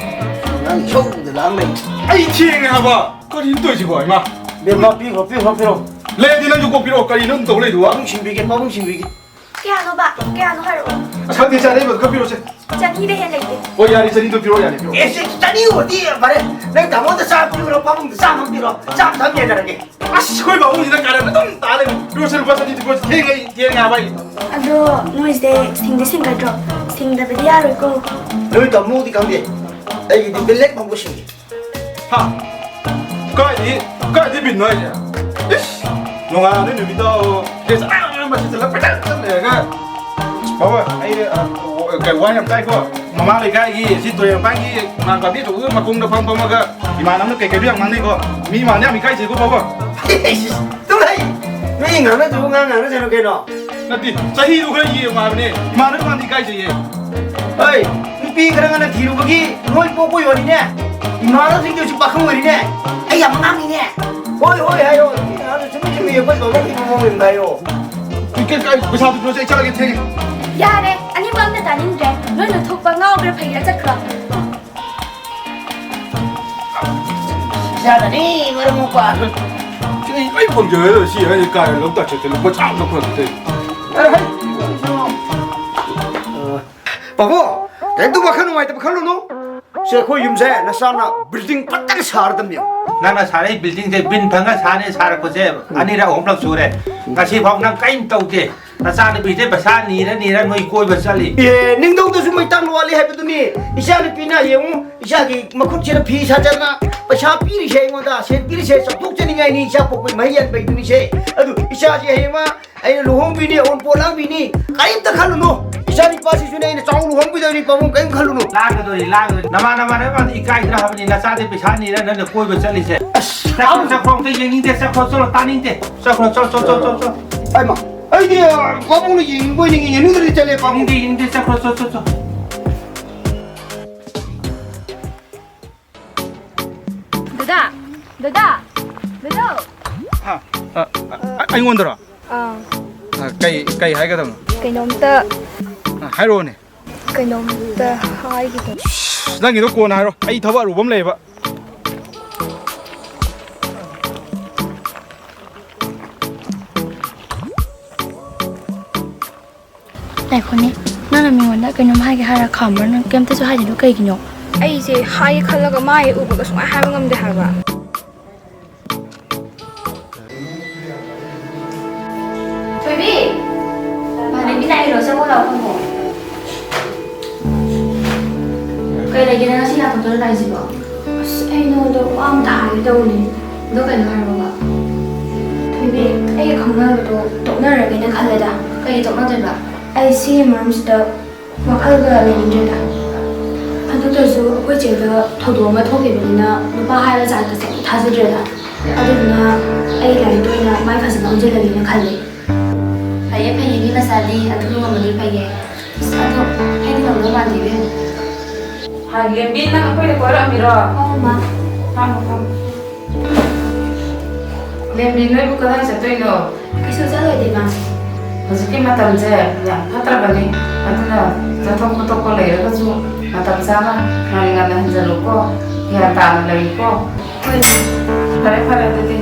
ꯅꯪ ꯏꯁꯧꯗ ꯂꯥꯡ ꯂꯩ꯫ ꯑꯩ ꯊꯦꯡꯉꯦ ꯍꯥꯏꯕ꯫ ꯀꯔꯤꯅꯣ ꯇꯧꯔꯤꯁꯤꯕꯣ, ꯏꯃꯥ? ꯕꯦꯝꯃ, ꯄꯤꯈ꯭ꯔꯣ, ꯄꯤꯈ꯭ꯔꯣ, ꯄꯤꯔꯣ꯫ ꯂꯩꯔꯗꯤ ꯅꯪꯁꯨ ꯀꯣꯛ ꯄꯤꯔꯛꯑꯣ꯫ ꯀꯔꯤꯅꯣ ꯑꯗꯨꯝ ꯇꯧ ꯂꯩꯗꯨꯕꯣ? ꯄꯥꯕꯨꯡ ꯁꯤꯡꯕꯤꯒꯦ, ꯄꯥꯕꯨꯡ ꯁꯤꯡꯕꯤꯒꯦ꯫ ꯀꯌꯥꯅꯣꯕ? ꯀꯌꯥꯅꯣ ꯍꯥꯏꯔꯛꯑꯣ꯫ ꯑꯁ, ꯈꯪꯗꯦ, ꯆꯥꯅꯤꯡꯕꯗꯣ ꯈꯔ ꯄꯤꯔꯛꯑꯣꯁꯦ꯫ ꯆꯅꯤꯗ ꯍꯦꯟ ꯂꯩꯇꯦ꯫ ꯍꯣꯏ, ꯌꯥꯔꯦ, ꯆꯅꯤꯗꯣ ꯄꯤꯔꯛꯑꯣ, ꯌꯥꯔꯦ, ꯄꯤꯔꯛꯑꯣ꯫ ꯑꯦ, ꯁꯤ ꯆꯅꯤ ꯑꯣꯏꯔꯗꯤ ꯐꯔꯦ꯫ ꯅꯪ ꯇꯥꯃꯣꯗ ꯆꯥꯝꯃ ꯄꯤꯈ꯭ꯔꯣ, ꯄꯥꯕꯨꯡꯗ ꯆꯥꯝꯃ ꯄꯤꯔꯣ꯫ ꯆꯥꯝꯃ ꯊꯝ ꯌꯥꯖꯔꯒꯦ꯫ ꯑꯁ, ꯑꯩꯈꯣꯏ ꯕꯥꯕꯨꯡꯁꯤꯅ ꯀꯥꯔꯟ ꯑꯗꯨꯝ ꯇꯥ ꯂꯩꯕ꯫ ꯄꯤꯔꯛꯑꯣꯁꯦ, ꯂꯨꯄꯥ ꯆꯅꯤ, ꯂꯨꯄꯥ ꯆꯅꯤ꯫ ꯊꯦꯡꯉꯦ ꯑꯩ, ꯊꯦꯡꯉꯦ ꯍꯥꯏꯕ ꯑꯩ꯫ ꯑꯗꯣ ꯅꯣꯏꯁꯦ ꯁꯤꯡꯗꯤ ꯁꯤꯡꯒꯗ꯭ꯔꯣ? ꯁꯤꯡꯗꯕꯗꯤ ꯌꯥꯔꯣꯏꯀꯣ꯫ ꯅꯣꯏ ꯇꯥꯃꯣꯗꯤ ꯈꯪꯗꯦ꯫ ꯑꯩꯒꯤꯗꯤ ꯕꯦꯂꯦꯛ ꯃꯪꯒꯣ ꯁꯤꯡꯉꯤ꯫ ꯍꯥ? ꯀꯥꯏꯗꯤ, ꯀꯥꯏꯗꯤ ꯕꯤꯟꯅꯣ ꯍꯥꯏꯁꯦ? ꯏꯁ! ꯅꯣꯡꯉꯥꯜꯂꯦ ꯅꯨꯃꯤꯠꯇꯣ, ꯗ꯭ꯔꯦꯁ ꯑꯅꯥꯟꯕ ꯁꯦꯠꯆꯜꯂ ꯄꯪꯆꯠ ꯆꯠ ꯂꯩꯔꯒ꯫ ꯕꯥꯕꯥ, ꯑꯩ, ꯑ, ꯀꯩ ꯋꯥ ꯌꯥꯝ ꯇꯥꯏꯀꯣ꯫ ꯃꯃꯥꯡ ꯂꯩꯀꯥꯏꯒꯤ ꯁꯤ ꯇꯨꯔꯦꯜ ꯃꯄꯥꯟꯒꯤ ꯃꯥ ꯄꯥꯝꯕꯤ ꯑꯆꯧꯕꯗꯨ ꯃꯈꯣꯡꯗ ꯐꯝ ꯐꯝꯃꯒ ꯏꯃꯥꯟꯅꯕꯅ ꯀꯩ ꯀꯩꯅꯣ ꯌꯥꯝ ꯉꯥꯡꯅꯩꯀꯣ꯫ ꯃꯤ ꯏꯃꯥꯟꯅꯕ ꯌꯥꯝ ꯏꯀꯥꯏꯖꯩꯀꯣ, ꯕꯥꯕꯥ꯫ ꯇꯨꯝ ꯂꯩ! ꯃꯤ ꯉꯥꯡꯅꯗ꯭ꯔꯤꯕ ꯉꯥꯡ ꯉꯥꯡꯅꯖꯅꯨ ꯀꯩꯅꯣ꯫ ꯅꯠꯇꯦ, ꯆꯍꯤꯗꯨ ꯈꯔ ꯌꯦꯡꯉꯨ ꯍꯥꯏꯕꯅꯦ꯫ ꯏꯃꯥꯟꯅꯕ ꯏꯃꯥꯟꯗꯤ ꯏꯀꯥꯏꯖꯩꯌꯦ꯫ ꯍꯣꯏ, ꯅꯨꯄꯤ ꯈꯔ ꯉꯟꯅ ꯊꯤꯔꯨꯕꯒꯤ ꯅꯣꯏ ꯄꯣꯛꯄ ꯑꯣꯏꯔꯤꯅꯦ꯫ ꯏꯃꯥꯟꯅꯕꯁꯤꯡꯗꯤ ꯍꯧꯖꯤꯛ ꯄꯥꯈꯪ ꯑꯣꯏꯔꯤꯅꯦ꯫ ꯑꯩ ꯌꯥꯝ ꯑꯉꯥꯡꯅꯤꯅꯦ꯫ ꯍꯣꯏ, ꯍꯣꯏ ꯍꯥꯏꯌꯣ꯫ ꯅꯨꯄꯤ ꯑꯉꯥꯡꯗꯣ ꯆꯨꯝꯃꯤ ꯆꯨꯝꯃꯤ ꯑꯩꯈꯣꯏ ꯕꯥꯕꯣꯛꯀꯤ ꯃꯑꯣꯡ ꯑꯗꯨꯝ ꯍꯥꯏꯌꯣ꯫ ꯀꯩ, ꯀꯩ, ꯄꯩꯁꯥꯗꯨ ꯄꯤꯔꯣꯁꯦ, ꯑꯩ ꯆꯠꯂꯒꯦ, ꯊꯦꯡꯉꯦ꯫ ꯌꯥꯔꯦ, ꯑꯅꯤꯃꯛ ꯑꯝꯇ ꯇꯥꯅꯤꯡꯗ꯭ꯔꯦ꯫ ꯅꯣꯏꯅ ꯊꯣꯛꯄ ꯉꯥꯎꯈ꯭ꯔ ꯐꯩꯔꯥ ꯆꯠꯈ꯭ꯔꯣ꯫ ꯌꯥꯔꯅꯤ, ꯃꯔꯝ ꯃꯣꯛꯄ꯫ ꯁꯤ ꯑꯩ ꯂꯣꯏ ꯄꯥꯝꯖꯔꯦ, ꯁꯤ ꯍꯥꯏꯁꯦ ꯀꯥꯏ ꯂꯧ ꯇꯥꯛ ꯆꯠꯇꯦ, ꯂꯨꯄꯥ ꯆꯥꯝꯃ ꯈꯛ ꯄꯤꯊꯣꯛꯑꯦ꯫ ꯑꯔꯦ, ꯍꯩ! ꯄꯥꯕꯨꯡ, ꯀꯩꯝꯇ ꯋꯥꯈꯜ ꯅꯨꯡꯉꯥꯏꯇꯕ ꯈꯜꯂꯨꯅꯨ꯫ ꯁꯦ, ꯑꯩꯈꯣꯏ ꯌꯨꯝꯁꯦ ꯅꯆꯥꯅ building ꯐꯖꯅ ꯁꯥꯔꯗꯕꯅꯦ꯫ ꯅꯪꯅ ꯁꯥꯔꯛꯏ buildingꯁꯦ ꯕꯤꯟ ꯐꯪꯉ ꯁꯥꯅꯤ ꯁꯥꯔꯛꯄꯁꯦ ꯎꯝ꯫ ꯑꯅꯤꯔꯛ ꯑꯍꯨꯝꯂꯛ ꯁꯨꯔꯦ꯫ ꯎꯝ꯫ ꯉꯁꯤꯐꯥꯎ ꯅꯪ ꯀꯔꯤꯝ ꯇꯧꯗꯦ꯫ ꯅꯆꯥꯅꯨꯄꯤꯁꯦ ꯄꯩꯁꯥ ꯅꯤꯔ ꯅꯤꯔ ꯅꯣꯏ ꯀꯣꯏꯕ ꯆꯠꯂꯤ꯫ ꯑꯦ, ꯅꯤꯡꯊꯧꯗꯁꯨ ꯃꯩꯇꯥꯟ ꯋꯥꯠꯂꯤ ꯍꯥꯏꯕꯗꯨꯅꯤ꯫ ꯏꯆꯥꯅꯨꯄꯤꯅ ꯌꯦꯡꯉꯨ, ꯏꯆꯥꯒꯤ ꯃꯈꯨꯠꯁꯤꯗ ꯐꯤ ꯁꯥꯖꯟꯅ ꯄꯩꯁꯥ ꯄꯤꯔꯤꯁꯦ ꯑꯩꯉꯣꯟꯗ, ꯁꯦꯟ ꯄꯤꯔꯤꯁꯦ ꯆꯥꯎꯊꯣꯛꯆꯅꯤꯡꯉꯥꯏꯅꯤ, ꯏꯆꯥ ꯄꯣꯛꯄꯒꯤ ꯃꯍꯩ ꯌꯥꯟꯕꯩꯗꯨꯅꯤꯁꯦ꯫ ꯑꯗꯨ ꯏꯆꯥꯁꯦ ꯍꯌꯦꯡ ꯃꯥ ꯑꯩꯅ ꯂꯨꯍꯣꯡꯕꯤꯅꯤ, ꯑꯎꯟꯄꯣꯠ ꯂꯥꯡꯕꯤꯅꯤ, ꯀꯔꯤꯝꯇ ꯈꯜꯂꯨꯅꯨ꯫ ꯏꯆꯥ ꯅꯨꯄꯥꯁꯤꯁꯨꯅꯦ ꯑꯩꯅ ꯆꯥꯎ ꯂꯨꯍꯣꯡꯕꯤꯗꯣꯏꯅꯤ, ꯄꯥꯕꯨꯡ ꯀꯔꯤꯝ ꯈꯜꯂꯨꯅꯨ꯫ ꯂꯥꯡꯒꯗꯣꯔꯤ, ꯂꯥꯡꯒꯗꯣꯔꯤ꯫ ꯅꯃꯥꯟ, ꯅꯃꯥꯟꯅꯕ ꯃꯌꯥꯝꯗꯣ ꯏꯀꯥꯏꯗ꯭ꯔꯥ ꯍꯥꯏꯕꯅꯤ, ꯅꯆꯥꯗꯤ ꯄꯩꯁꯥ ꯅꯤꯔ ꯅꯪꯅ ꯀꯣꯏꯕ ꯆꯠꯂꯤꯁꯦ꯫ ꯑꯁ, ꯆꯠꯈ꯭ꯔꯣ, ꯆꯠꯈ꯭ꯔꯣ, ꯑꯝꯇ ꯌꯦꯡꯅꯤꯡꯗꯦ, ꯆꯠꯈ꯭ꯔꯣ, ꯆꯠꯂꯣ, ꯇꯥꯅꯤꯡꯗꯦ꯫ ꯆꯠꯈ꯭ꯔꯣ, ꯆꯠ, ꯆꯠ, ꯆꯠ, ꯆꯠ, ꯆꯠ꯫ ꯍꯥꯏꯃ, ꯑꯩꯗꯤ, ꯑ, ꯄꯥꯕꯨꯡꯅ ꯌꯦꯡꯅꯤꯡꯕꯣꯏ ꯅꯤꯡꯉꯤ, ꯌꯦꯡꯅꯤꯡꯗ꯭ꯔꯗꯤ ꯆꯠꯂꯦ, ꯄꯥꯕꯨꯡ꯫ ꯌꯦꯡꯅꯤꯡꯗꯦ, ꯌꯦꯡꯅꯤꯡꯗꯦ, ꯆꯠꯈ꯭ꯔꯣ, ꯆꯠ, ꯆꯠ, ꯆꯠ꯫ ꯗꯗꯥ! ꯗꯗꯥ! ꯍꯥ? ꯑ, ꯑ, ꯑꯩꯉꯣꯟꯗꯔꯣ? ꯑꯥ꯫ ꯑ, ꯀꯩ, ꯀꯩ ꯍꯥꯏꯒꯗꯕꯅꯣ? ꯀꯩꯅꯣꯝꯇ ꯑ, ꯍꯥꯏꯔꯛꯑꯣꯅꯦ꯫ ꯀꯩꯅꯣꯝꯇ ꯍꯥꯏꯒꯦ ꯇꯧ- ꯅꯪꯒꯤꯗꯣ ꯀꯣꯟꯅ ꯍꯥꯏꯔꯣ, ꯑꯩ ꯊꯕꯛ ꯑꯔꯨꯕ ꯑꯃ ꯂꯩꯌꯦꯕ꯫ ꯉꯥꯏꯈꯣꯅꯦ, ꯅꯪꯅ ꯃꯤꯉꯣꯟꯗ ꯀꯩꯅꯣꯝ ꯍꯥꯏꯒꯦ ꯍꯥꯏꯔ ꯈꯥꯝꯕ꯭ꯔꯥ? ꯅꯪ ꯀꯩꯝꯇꯁꯨ ꯍꯥꯏꯗ꯭ꯔꯤꯗꯣ ꯀꯩꯒꯤꯅꯣ? ꯑꯩꯁꯦ ꯍꯥꯏꯒꯦ ꯈꯜꯂꯒ ꯃꯥ ꯍꯦꯛ ꯎꯕꯒ ꯁꯨꯡꯍꯥꯏ ꯍꯥꯏꯕ ꯉꯝꯗꯦ ꯍꯥꯏꯕ꯫ ꯊꯣꯏꯕꯤ! ꯃꯥꯂꯦꯝꯕꯤ ꯂꯥꯛꯏꯔꯣ? ꯆꯪꯉꯣ ꯂꯥꯛꯑꯣ ꯐꯝꯃꯣ꯫ ꯀꯩ ꯂꯩꯒꯦ ꯅꯪ ꯉꯁꯤ ꯂꯥꯛꯊꯣꯛꯇꯅ ꯂꯥꯛꯏꯁꯤꯕꯣ? ꯑꯁ, ꯑꯩ ꯅꯉꯣꯟꯗ ꯋꯥ ꯑꯝꯇ ꯍꯥꯏꯒꯦ ꯇꯧꯕꯅꯦ꯫ ꯑꯗꯣ ꯀꯩꯅꯣ ꯍꯥꯏꯔꯛꯑꯣꯕ꯫ ꯊꯣꯏꯕꯤ, ꯑꯩꯒ ꯈꯪꯅꯕꯗꯣ ꯇꯣꯛꯅꯔꯒꯦꯅ ꯈꯜꯂꯦꯗ꯫ ꯀꯩꯒꯤ ꯇꯣꯛꯅꯗꯣꯏꯕ? ꯑꯩ ꯁꯤꯒꯤ ꯃꯔꯝꯁꯤꯗ ꯋꯥꯈꯜꯒ ꯂꯩꯅꯤꯡꯗ꯭ꯔꯦꯗ꯫ ꯍꯟꯗꯛꯇꯁꯨ ꯑꯩꯈꯣꯏ ꯆꯦꯗ ꯊꯧꯗꯣꯛ ꯑꯃ ꯊꯣꯛꯈꯤꯕꯅꯤꯅ ꯅꯨꯄꯥ ꯍꯥꯏꯕ ꯖꯥꯠꯀꯁꯦ ꯑꯃꯨꯛ ꯊꯥꯖꯗ꯭ꯔꯦꯗ꯫ ꯑꯗꯨꯗꯨꯅ ꯑꯩ ꯂꯥꯏꯔꯤꯛꯇ ꯑꯣꯏꯅ ꯃꯥꯏ ꯐꯖꯅ ꯑꯣꯟꯁꯤꯜꯂꯒꯦꯅ ꯈꯜꯂꯦ꯫ ꯐꯩꯌꯦ, ꯐꯩꯌꯦ, ꯃꯤ ꯃꯆꯥꯗꯤ ꯑꯗꯨ ꯉꯝꯃꯗꯤ ꯐꯩꯌꯦ꯫ ꯑꯁ, ꯑꯗꯣ ꯑꯩꯗꯤ ꯉꯝꯗꯧ ꯃꯥꯟꯗꯦ ꯏꯕꯦꯝꯃ꯫ ꯍꯥꯏ, ꯂꯦꯝꯕꯤ, ꯅꯪ ꯑꯩꯈꯣꯏꯗ ꯀꯣꯏꯔꯛꯑꯝꯃꯤꯔꯣ? ꯑꯧ, ꯃꯥ꯫ ꯐꯝꯃꯣ, ꯐꯝꯃꯣ꯫ ꯂꯦꯝꯕꯤ, ꯅꯣꯏꯕꯨ ꯀꯗꯥꯏ ꯆꯠꯇꯣꯏꯅꯣ? ꯀꯩꯁꯨ ꯆꯠꯂꯣꯏꯗ, ꯏꯃꯥ꯫ ꯍꯧꯖꯤꯛꯀꯤ ꯃꯇꯝꯁꯦ ꯌꯥꯝ ꯐꯠꯇ꯭ꯔꯕꯅꯤ, ꯑꯗꯨꯅ ꯆꯠꯊꯣꯛ ꯈꯣꯠꯇꯣꯛꯄ ꯂꯩꯔꯒꯁꯨ ꯃꯇꯝ ꯆꯥꯅ ꯉꯟꯅ ꯉꯟꯅ ꯍꯟꯖꯜꯂꯨꯀꯣ, ꯒ꯭ꯌꯥꯟ ꯇꯥꯅ ꯂꯩꯌꯨꯀꯣ꯫ ꯍꯣꯏ꯫ ꯐꯔꯦ, ꯐꯔꯦ, ꯑꯗꯨꯗꯤ꯫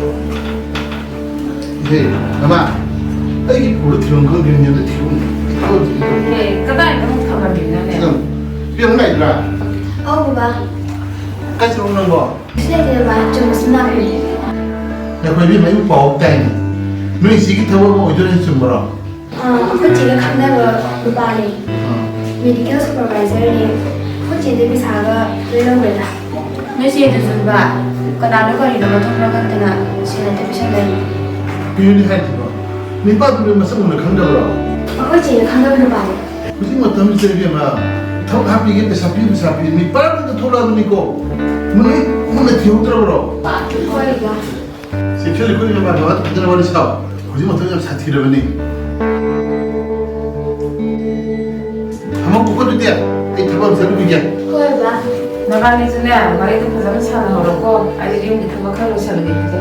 ꯏꯍꯦ, ꯅꯃꯥ, ꯑꯩꯒꯤ ꯄꯨꯔ ꯊꯤꯔꯣ ꯈꯪꯗꯦ, ꯅꯦꯝꯗ ꯊꯤꯔꯣ꯫ ꯑꯦ, ꯀꯗꯥꯏꯗ ꯑꯃꯨꯛ ꯊꯝꯂꯝꯃꯤꯅꯣꯅꯦ? ꯅꯪ, ꯏꯕꯦꯝꯃ ꯂꯥꯛꯏꯕ꯭ꯔꯥ? ꯑꯧ, ꯕꯕꯥ꯫ ꯀꯥꯏ ꯆꯠꯂꯨꯕ ꯅꯪꯕꯣ? ꯀꯩꯁꯨ ꯂꯩꯇꯦ, ꯕꯕꯥ꯫ ꯆꯨꯝꯅ ꯁꯨꯝ ꯂꯥꯛꯄꯅꯦ꯫ ꯉꯥꯏꯈꯣ, ꯏꯕꯦꯝꯃ, ꯑꯩꯕꯨ ꯄꯥꯎ ꯑꯃ ꯇꯥꯏꯅꯦ꯫ ꯅꯣꯏ ꯏꯆꯦꯒꯤ ꯊꯕꯛ ꯑꯃ ꯑꯣꯏꯗꯣꯔꯦ, ꯆꯨꯝꯕꯔꯣ? ꯑꯥ, ꯑꯩꯈꯣꯏ ꯆꯦꯒ ꯈꯪꯅꯕ ꯅꯨꯄꯥꯅꯦ꯫ ꯑꯥ꯫ ꯃꯦꯗꯤꯀꯦꯜ ꯁꯨꯄꯔꯚꯥꯏꯖꯔꯅꯦ꯫ ꯑꯩꯈꯣꯏ ꯆꯦꯗꯩ ꯄꯩꯁꯥꯒ ꯂꯣꯏ ꯂꯧꯈ꯭ꯔꯦꯗ꯫ ꯅꯣꯏ ꯆꯦꯗꯨꯁꯨ ꯅꯨꯄꯥ? ꯀꯅꯥꯅꯣ ꯀꯔꯤꯅꯣ ꯃꯊꯣꯡ ꯃꯔꯝ ꯈꯪꯗꯅ ꯁꯦꯟ ꯑꯗꯨ ꯄꯤꯁꯟꯅꯔꯤꯗꯣ? ꯀꯩꯅꯣꯅꯦ ꯍꯥꯏꯁꯤꯕꯣ? ꯅꯨꯄꯥꯗꯨꯕꯨ ꯃꯁꯛ ꯃꯨꯟꯅ ꯈꯪꯗꯕ꯭ꯔꯣ? ꯑꯩꯈꯣꯏ ꯆꯦꯒ ꯈꯪꯅꯕ ꯅꯨꯄꯥꯅꯦ꯫ ꯍꯧꯖꯤꯛ ꯃꯇꯝꯁꯤꯗ ꯏꯕꯦꯝꯃ, ꯊꯕꯛ ꯍꯥꯞꯄꯤꯒꯦ, ꯄꯩꯁꯥ ꯄꯤꯌꯨ, ꯄꯩꯁꯥ ꯄꯤꯌꯨ, ꯃꯤ ꯄꯔꯥꯗ ꯊꯣꯛꯂꯛꯑꯕꯅꯤꯀꯣ꯫ ꯃꯨꯟꯅ, ꯃꯨꯟꯅ ꯊꯤꯍꯧꯗ꯭ꯔꯕ꯭ꯔꯣ? ꯍꯣꯏ, ꯕꯕꯥ꯫ ꯆꯦꯛꯁꯤꯜꯂꯨꯀꯣ ꯏꯕꯦꯝꯃ, ꯕꯕꯥ ꯐꯖꯅ ꯋꯥꯔꯤ ꯁꯥꯎ꯫ ꯍꯧꯖꯤꯛ ꯃꯇꯝ ꯌꯥꯝ ꯁꯥꯊꯤꯔꯕꯅꯤ꯫ ꯊꯝꯃꯒꯦꯀꯣ ꯑꯗꯨꯗꯤ, ꯑꯩ ꯊꯕꯛ ꯑꯃ ꯆꯠꯂꯨꯈꯤꯒꯦ꯫ ꯍꯣꯏ, ꯕꯕꯥ꯫ ꯅꯕꯥꯅꯤꯁꯨꯅꯦ, ꯋꯥꯔꯤꯗꯣ ꯐꯖꯅ ꯁꯥꯟꯅꯍꯧꯔꯣꯀꯣ꯫ ꯑꯩ ꯌꯨꯝꯒꯤ ꯊꯕꯛ ꯈꯔ ꯂꯣꯏꯁꯜꯂꯨꯒꯦ ꯑꯗꯨꯗꯤ꯫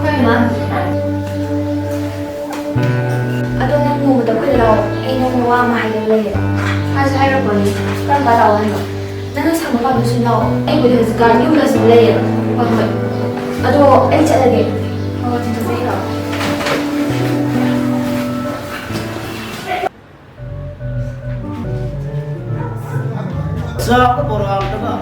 ꯍꯣꯏ, ꯃꯥ꯫ ꯑꯗꯣ ꯅꯪ ꯅꯣꯡꯃꯇ ꯑꯩꯈꯣꯏꯗ ꯂꯥꯛꯑꯣ꯫ ꯑꯩ ꯅꯉꯣꯟꯗ ꯋꯥ ꯑꯃ ꯍꯥꯏꯗꯧ ꯂꯩꯌꯦ꯫ ꯍꯥꯏꯁꯨ ꯍꯥꯏꯔꯛꯄꯅꯤ꯫ ꯀꯔꯝ ꯀꯥꯟ ꯂꯥꯛꯑꯣ ꯍꯥꯏꯅꯣ? ꯅꯪꯅ ꯁꯪꯕ ꯀꯥꯟꯗ ꯁꯨꯝ ꯂꯥꯛꯑꯣ꯫ ꯑꯩꯕꯨꯗꯤ ꯍꯧꯖꯤꯛꯀꯥꯟ ꯌꯨꯝꯗ ꯁꯨꯝ ꯂꯩꯌꯦ꯫ ꯍꯣꯏ, ꯍꯣꯏ꯫ ꯑꯗꯣ ꯑꯩ ꯆꯠꯂꯒꯦ꯫ ꯍꯣꯏ, ꯍꯣꯏ, ꯆꯠꯆꯠꯂꯣ꯫ ꯆꯥꯕ ꯕꯣꯔꯥ ꯑꯝꯇꯒ꯫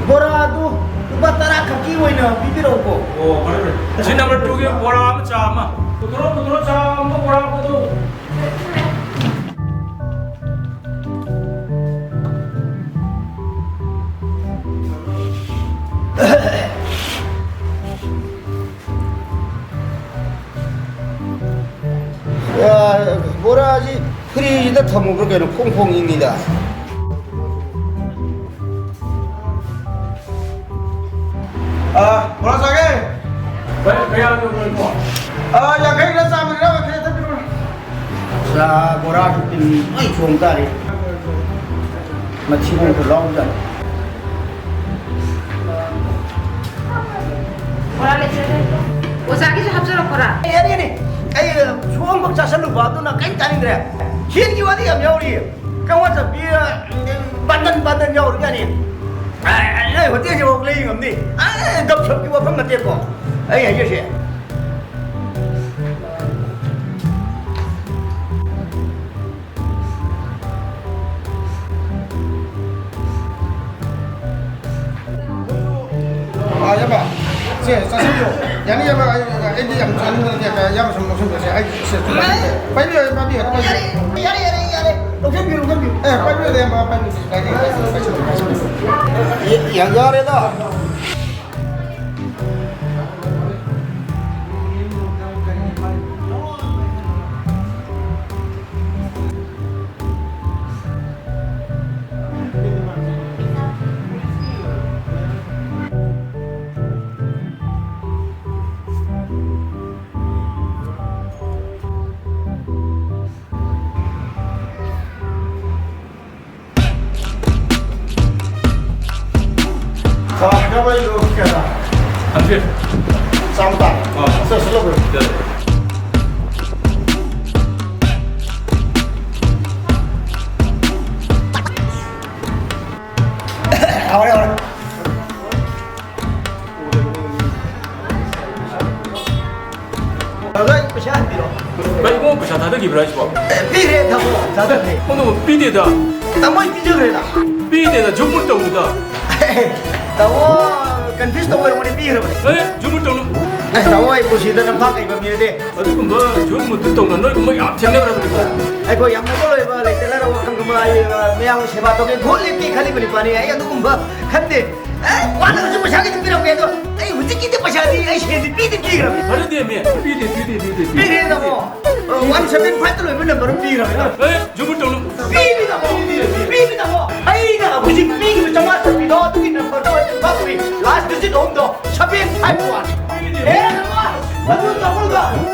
ꯕꯣꯔꯥꯗꯨ ꯂꯨꯄꯥ ꯇꯔꯥ ꯈꯛꯀꯤ ꯑꯣꯏꯅ ꯄꯤꯕꯤꯔꯛꯎꯀꯣ꯫ ꯑꯣ, ꯐꯔꯦ, ꯐꯔꯦ꯫ ꯁꯤ ꯅꯝꯕꯔ ꯇꯨꯒꯤ ꯕꯣꯔꯥ ꯑꯃ, ꯆꯥ ꯑꯃ꯫ ꯄꯨꯊꯣꯔꯛꯑꯣ, ꯄꯨꯊꯣꯔꯛꯑꯣ, ꯆꯥ ꯑꯃ, ꯕꯣꯔꯥ ꯑꯃ ꯄꯨꯊꯣꯔꯛꯑꯣ꯫ ꯑ, ꯕꯣꯔꯥꯁꯤ ꯐ꯭ꯔꯤꯖꯇ ꯊꯝꯃꯨꯕ꯭ꯔꯥ ꯀꯩꯅꯣ, ꯐꯣꯡ ꯐꯣꯡ ꯏꯪꯉꯤꯗ꯫ ꯑ, ꯕꯣꯔꯥ ꯆꯥꯒꯦ? ꯀꯌꯥ, ꯀꯌꯥ ꯂꯧꯗꯣꯏꯅꯣ? ꯑ, ꯌꯥꯡꯈꯩꯔ ꯆꯥꯝꯃꯒꯤꯔ ꯈꯔ ꯊꯝꯕꯤꯔꯣ꯫ ꯆꯥ ꯕꯣꯔꯥꯁꯨ ꯇꯤꯟ ꯂꯣꯏ ꯆꯣꯡ ꯇꯥꯔꯦ꯫ ꯃꯊꯤꯕꯣꯡ ꯈꯨꯂꯥꯎꯗ꯫ ꯕꯣꯔꯥ ꯂꯩꯇ꯭ꯔꯦ꯫ ꯑꯣꯖꯥꯒꯤꯁꯨ ꯍꯥꯞꯆꯔꯛꯄ꯭ꯔꯥ? ꯌꯥꯅꯤ, ꯌꯥꯅꯤ꯫ ꯑꯩ ꯁꯣꯝꯈꯛ ꯆꯥꯁꯜꯂꯨꯕ, ꯑꯗꯨꯅ ꯀꯔꯤꯝ ꯆꯥꯅꯤꯡꯗ꯭ꯔꯦ꯫ ꯁꯦꯟꯒꯤ ꯋꯥꯗꯤ ꯌꯥꯝ ꯌꯥꯎꯔꯤ꯫ ꯀꯥꯡꯋꯥ ꯆꯠꯄꯤ, ꯕꯟꯗꯟ, ꯕꯟꯗꯟ ꯌꯥꯎꯔꯤ ꯌꯥꯅꯤ꯫ ꯑꯦ, ꯅꯣꯏ ꯍꯣꯇꯦꯜꯁꯤꯐꯥꯎ ꯂꯩ ꯉꯝꯅꯤ꯫ ꯑꯦ, ꯒꯞ ꯁꯞꯀꯤ ꯋꯥꯐꯝ ꯅꯠꯇꯦꯀꯣ꯫ ꯑꯩ ꯍꯥꯏꯖꯔꯤꯁꯦ꯫ ꯑꯥ, ꯏꯌꯥꯝꯕ, ꯁꯦ, ꯆꯥꯁꯤꯜꯂꯣ꯫ ꯌꯥꯅꯤ, ꯏꯌꯥꯝꯕ, ꯑꯩ, ꯑꯩꯗꯤ ꯌꯥꯝ ꯆꯥꯅꯤꯡꯗꯅ, ꯏꯌꯥꯝꯕ ꯁꯨꯝ ꯂꯧꯁꯤꯟꯕꯤꯔꯁꯦ꯫ ꯑꯩ, ꯁꯦ, ꯁꯨꯝ ꯄꯥꯏꯕꯤꯌꯨ, ꯄꯥꯏꯕꯤꯌꯨ, ꯄꯥꯏꯕꯤꯌꯨ꯫ ꯌꯥꯔꯦ, ꯌꯥꯔꯦ, ꯌꯥꯔꯦ, ꯂꯧꯁꯤꯟꯕꯤꯌꯨ, ꯂꯧꯁꯤꯟꯕꯤꯌꯨ꯫ ꯑꯦ, ꯄꯥꯏꯕꯤꯌꯨ, ꯏꯌꯥꯝꯕ, ꯄꯥꯏꯕꯤꯌꯨ, ꯀꯩꯁꯨ ꯀꯥꯏꯗꯦ, ꯄꯥꯏꯁꯤꯜꯂꯨ, ꯄꯥꯏꯁꯤꯜꯂꯨ, ꯄꯥꯏꯁꯤꯜꯂꯨ꯫ ꯌꯥ-, ꯌꯥꯔꯦꯗ꯫ ꯆꯥꯝꯃ ꯇꯥꯔꯦ꯫ ꯑꯥ꯫ ꯁꯦ, ꯁꯤ ꯂꯧꯕꯤꯔꯣ꯫ ꯌꯥꯔꯦ꯫ ꯍꯥꯎꯔꯦ, ꯍꯥꯎꯔꯦ꯫ ꯕ꯭ꯔꯗꯔ, ꯑꯩ ꯄꯩꯁꯥ ꯍꯟꯕꯤꯔꯣ꯫ ꯀꯩꯅꯣ, ꯄꯩꯁꯥ ꯊꯥꯗꯈꯤꯕ꯭ꯔꯥ ꯍꯥꯏꯁꯤꯕꯣ? ꯑꯦ, ꯄꯤꯔꯦ, ꯇꯥꯃꯣ, ꯊꯥꯗꯈ꯭ꯔꯦ꯫ ꯑꯣ, ꯄꯤꯗꯦꯗ꯫ ꯇꯥꯃꯣ, ꯑꯩ ꯄꯤꯖꯈ꯭ꯔꯦꯗ꯫ ꯄꯤꯗꯦꯗ, ꯖꯨꯝ ꯃꯨꯠ ꯇꯧꯅꯨꯗ꯫ ꯇꯥꯃꯣ, confuse ꯇꯧꯕ ꯑꯣꯏꯔꯝꯒꯅꯤ, ꯄꯤꯈ꯭ꯔꯕꯅꯦ꯫ ꯑꯦ, ꯖꯨꯝ ꯃꯨꯠ ꯇꯧꯅꯨ꯫ ꯑꯦ, ꯇꯥꯃꯣ, ꯑꯩ ꯄꯨꯟꯁꯤꯗ ꯅꯝꯊꯥꯛ ꯍꯩꯕ ꯃꯤꯅꯗꯤ꯫ ꯑꯗꯨꯒꯨꯝꯕ ꯖꯨꯝ ꯃꯨꯠꯇ ꯇꯧꯅ ꯅꯣꯏꯒꯨꯝꯕ ꯌꯥꯝ ꯊꯦꯡꯅꯈ꯭ꯔꯕꯅꯤꯀꯣ꯫ ꯑꯩꯈꯣꯏ ꯌꯥꯝ ꯃꯒꯨꯟ ꯂꯩꯕ, ꯂꯩꯇ ꯂꯥꯏꯔ ꯋꯥꯈꯜꯒꯨꯝꯕ, ꯑꯩ, ꯑ, ꯃꯌꯥꯝꯒꯤ ꯁꯦꯕꯥ ꯇꯧꯒꯦ, good ꯂꯦꯞꯀꯦ ꯈꯜꯂꯤꯕ ꯅꯨꯄꯥꯅꯤ꯫ ꯑꯩ ꯑꯗꯨꯒꯨꯝꯕ ꯈꯟꯗꯦ꯫ ꯑꯦ, ꯋꯥꯠꯂꯒꯁꯨ ꯄꯩꯁꯥ ꯈꯤꯇ ꯄꯤꯔꯝꯒꯦ, ꯑꯗꯣ ꯑꯩ ꯍꯧꯖꯤꯛꯀꯤꯗꯤ ꯄꯩꯁꯥꯗꯤ ꯑꯩ ꯁꯦꯜꯗꯤ ꯄꯤꯗꯤ ꯄꯤꯈ꯭ꯔꯕꯅꯤ꯫ ꯐꯔꯦꯅꯦ, ꯃꯤ, ꯄꯤꯗꯦ, ꯄꯤꯗꯦ, ꯄꯤꯗꯦ, ꯄꯤꯗꯦ꯫ ꯄꯤꯔꯦ, ꯇꯥꯃꯣ꯫ ꯑ, one seven five ꯇ ꯂꯣꯏꯕ ꯅꯝꯕꯔ ꯑꯃ ꯄꯤꯈ꯭ꯔꯕꯅꯤ꯫ ꯑꯦ, ꯖꯨꯝ ꯃꯨꯠ ꯇꯧꯅꯨ꯫ ꯄꯤꯅꯤ, ꯇꯥꯃꯣ꯫ ꯄꯤꯅꯤ, ꯇꯥꯃꯣ꯫ ꯑꯩꯅ ꯍꯧꯖꯤꯛ ꯄꯤꯈꯤꯕ ꯆꯥꯝꯃꯉꯥ ꯆꯠꯄꯤꯗꯣ, ꯑꯗꯨꯒꯤ ꯅꯝꯕꯔꯗꯣ ꯑꯩ ꯆꯤꯟꯐꯥ ꯄꯨꯔꯤ꯫ Last digit ꯑꯍꯨꯝꯗꯣ, seven five one꯫ ꯑꯦ, ꯇꯥꯃꯣ, ꯑꯗꯨ ꯇꯥꯃꯣꯒ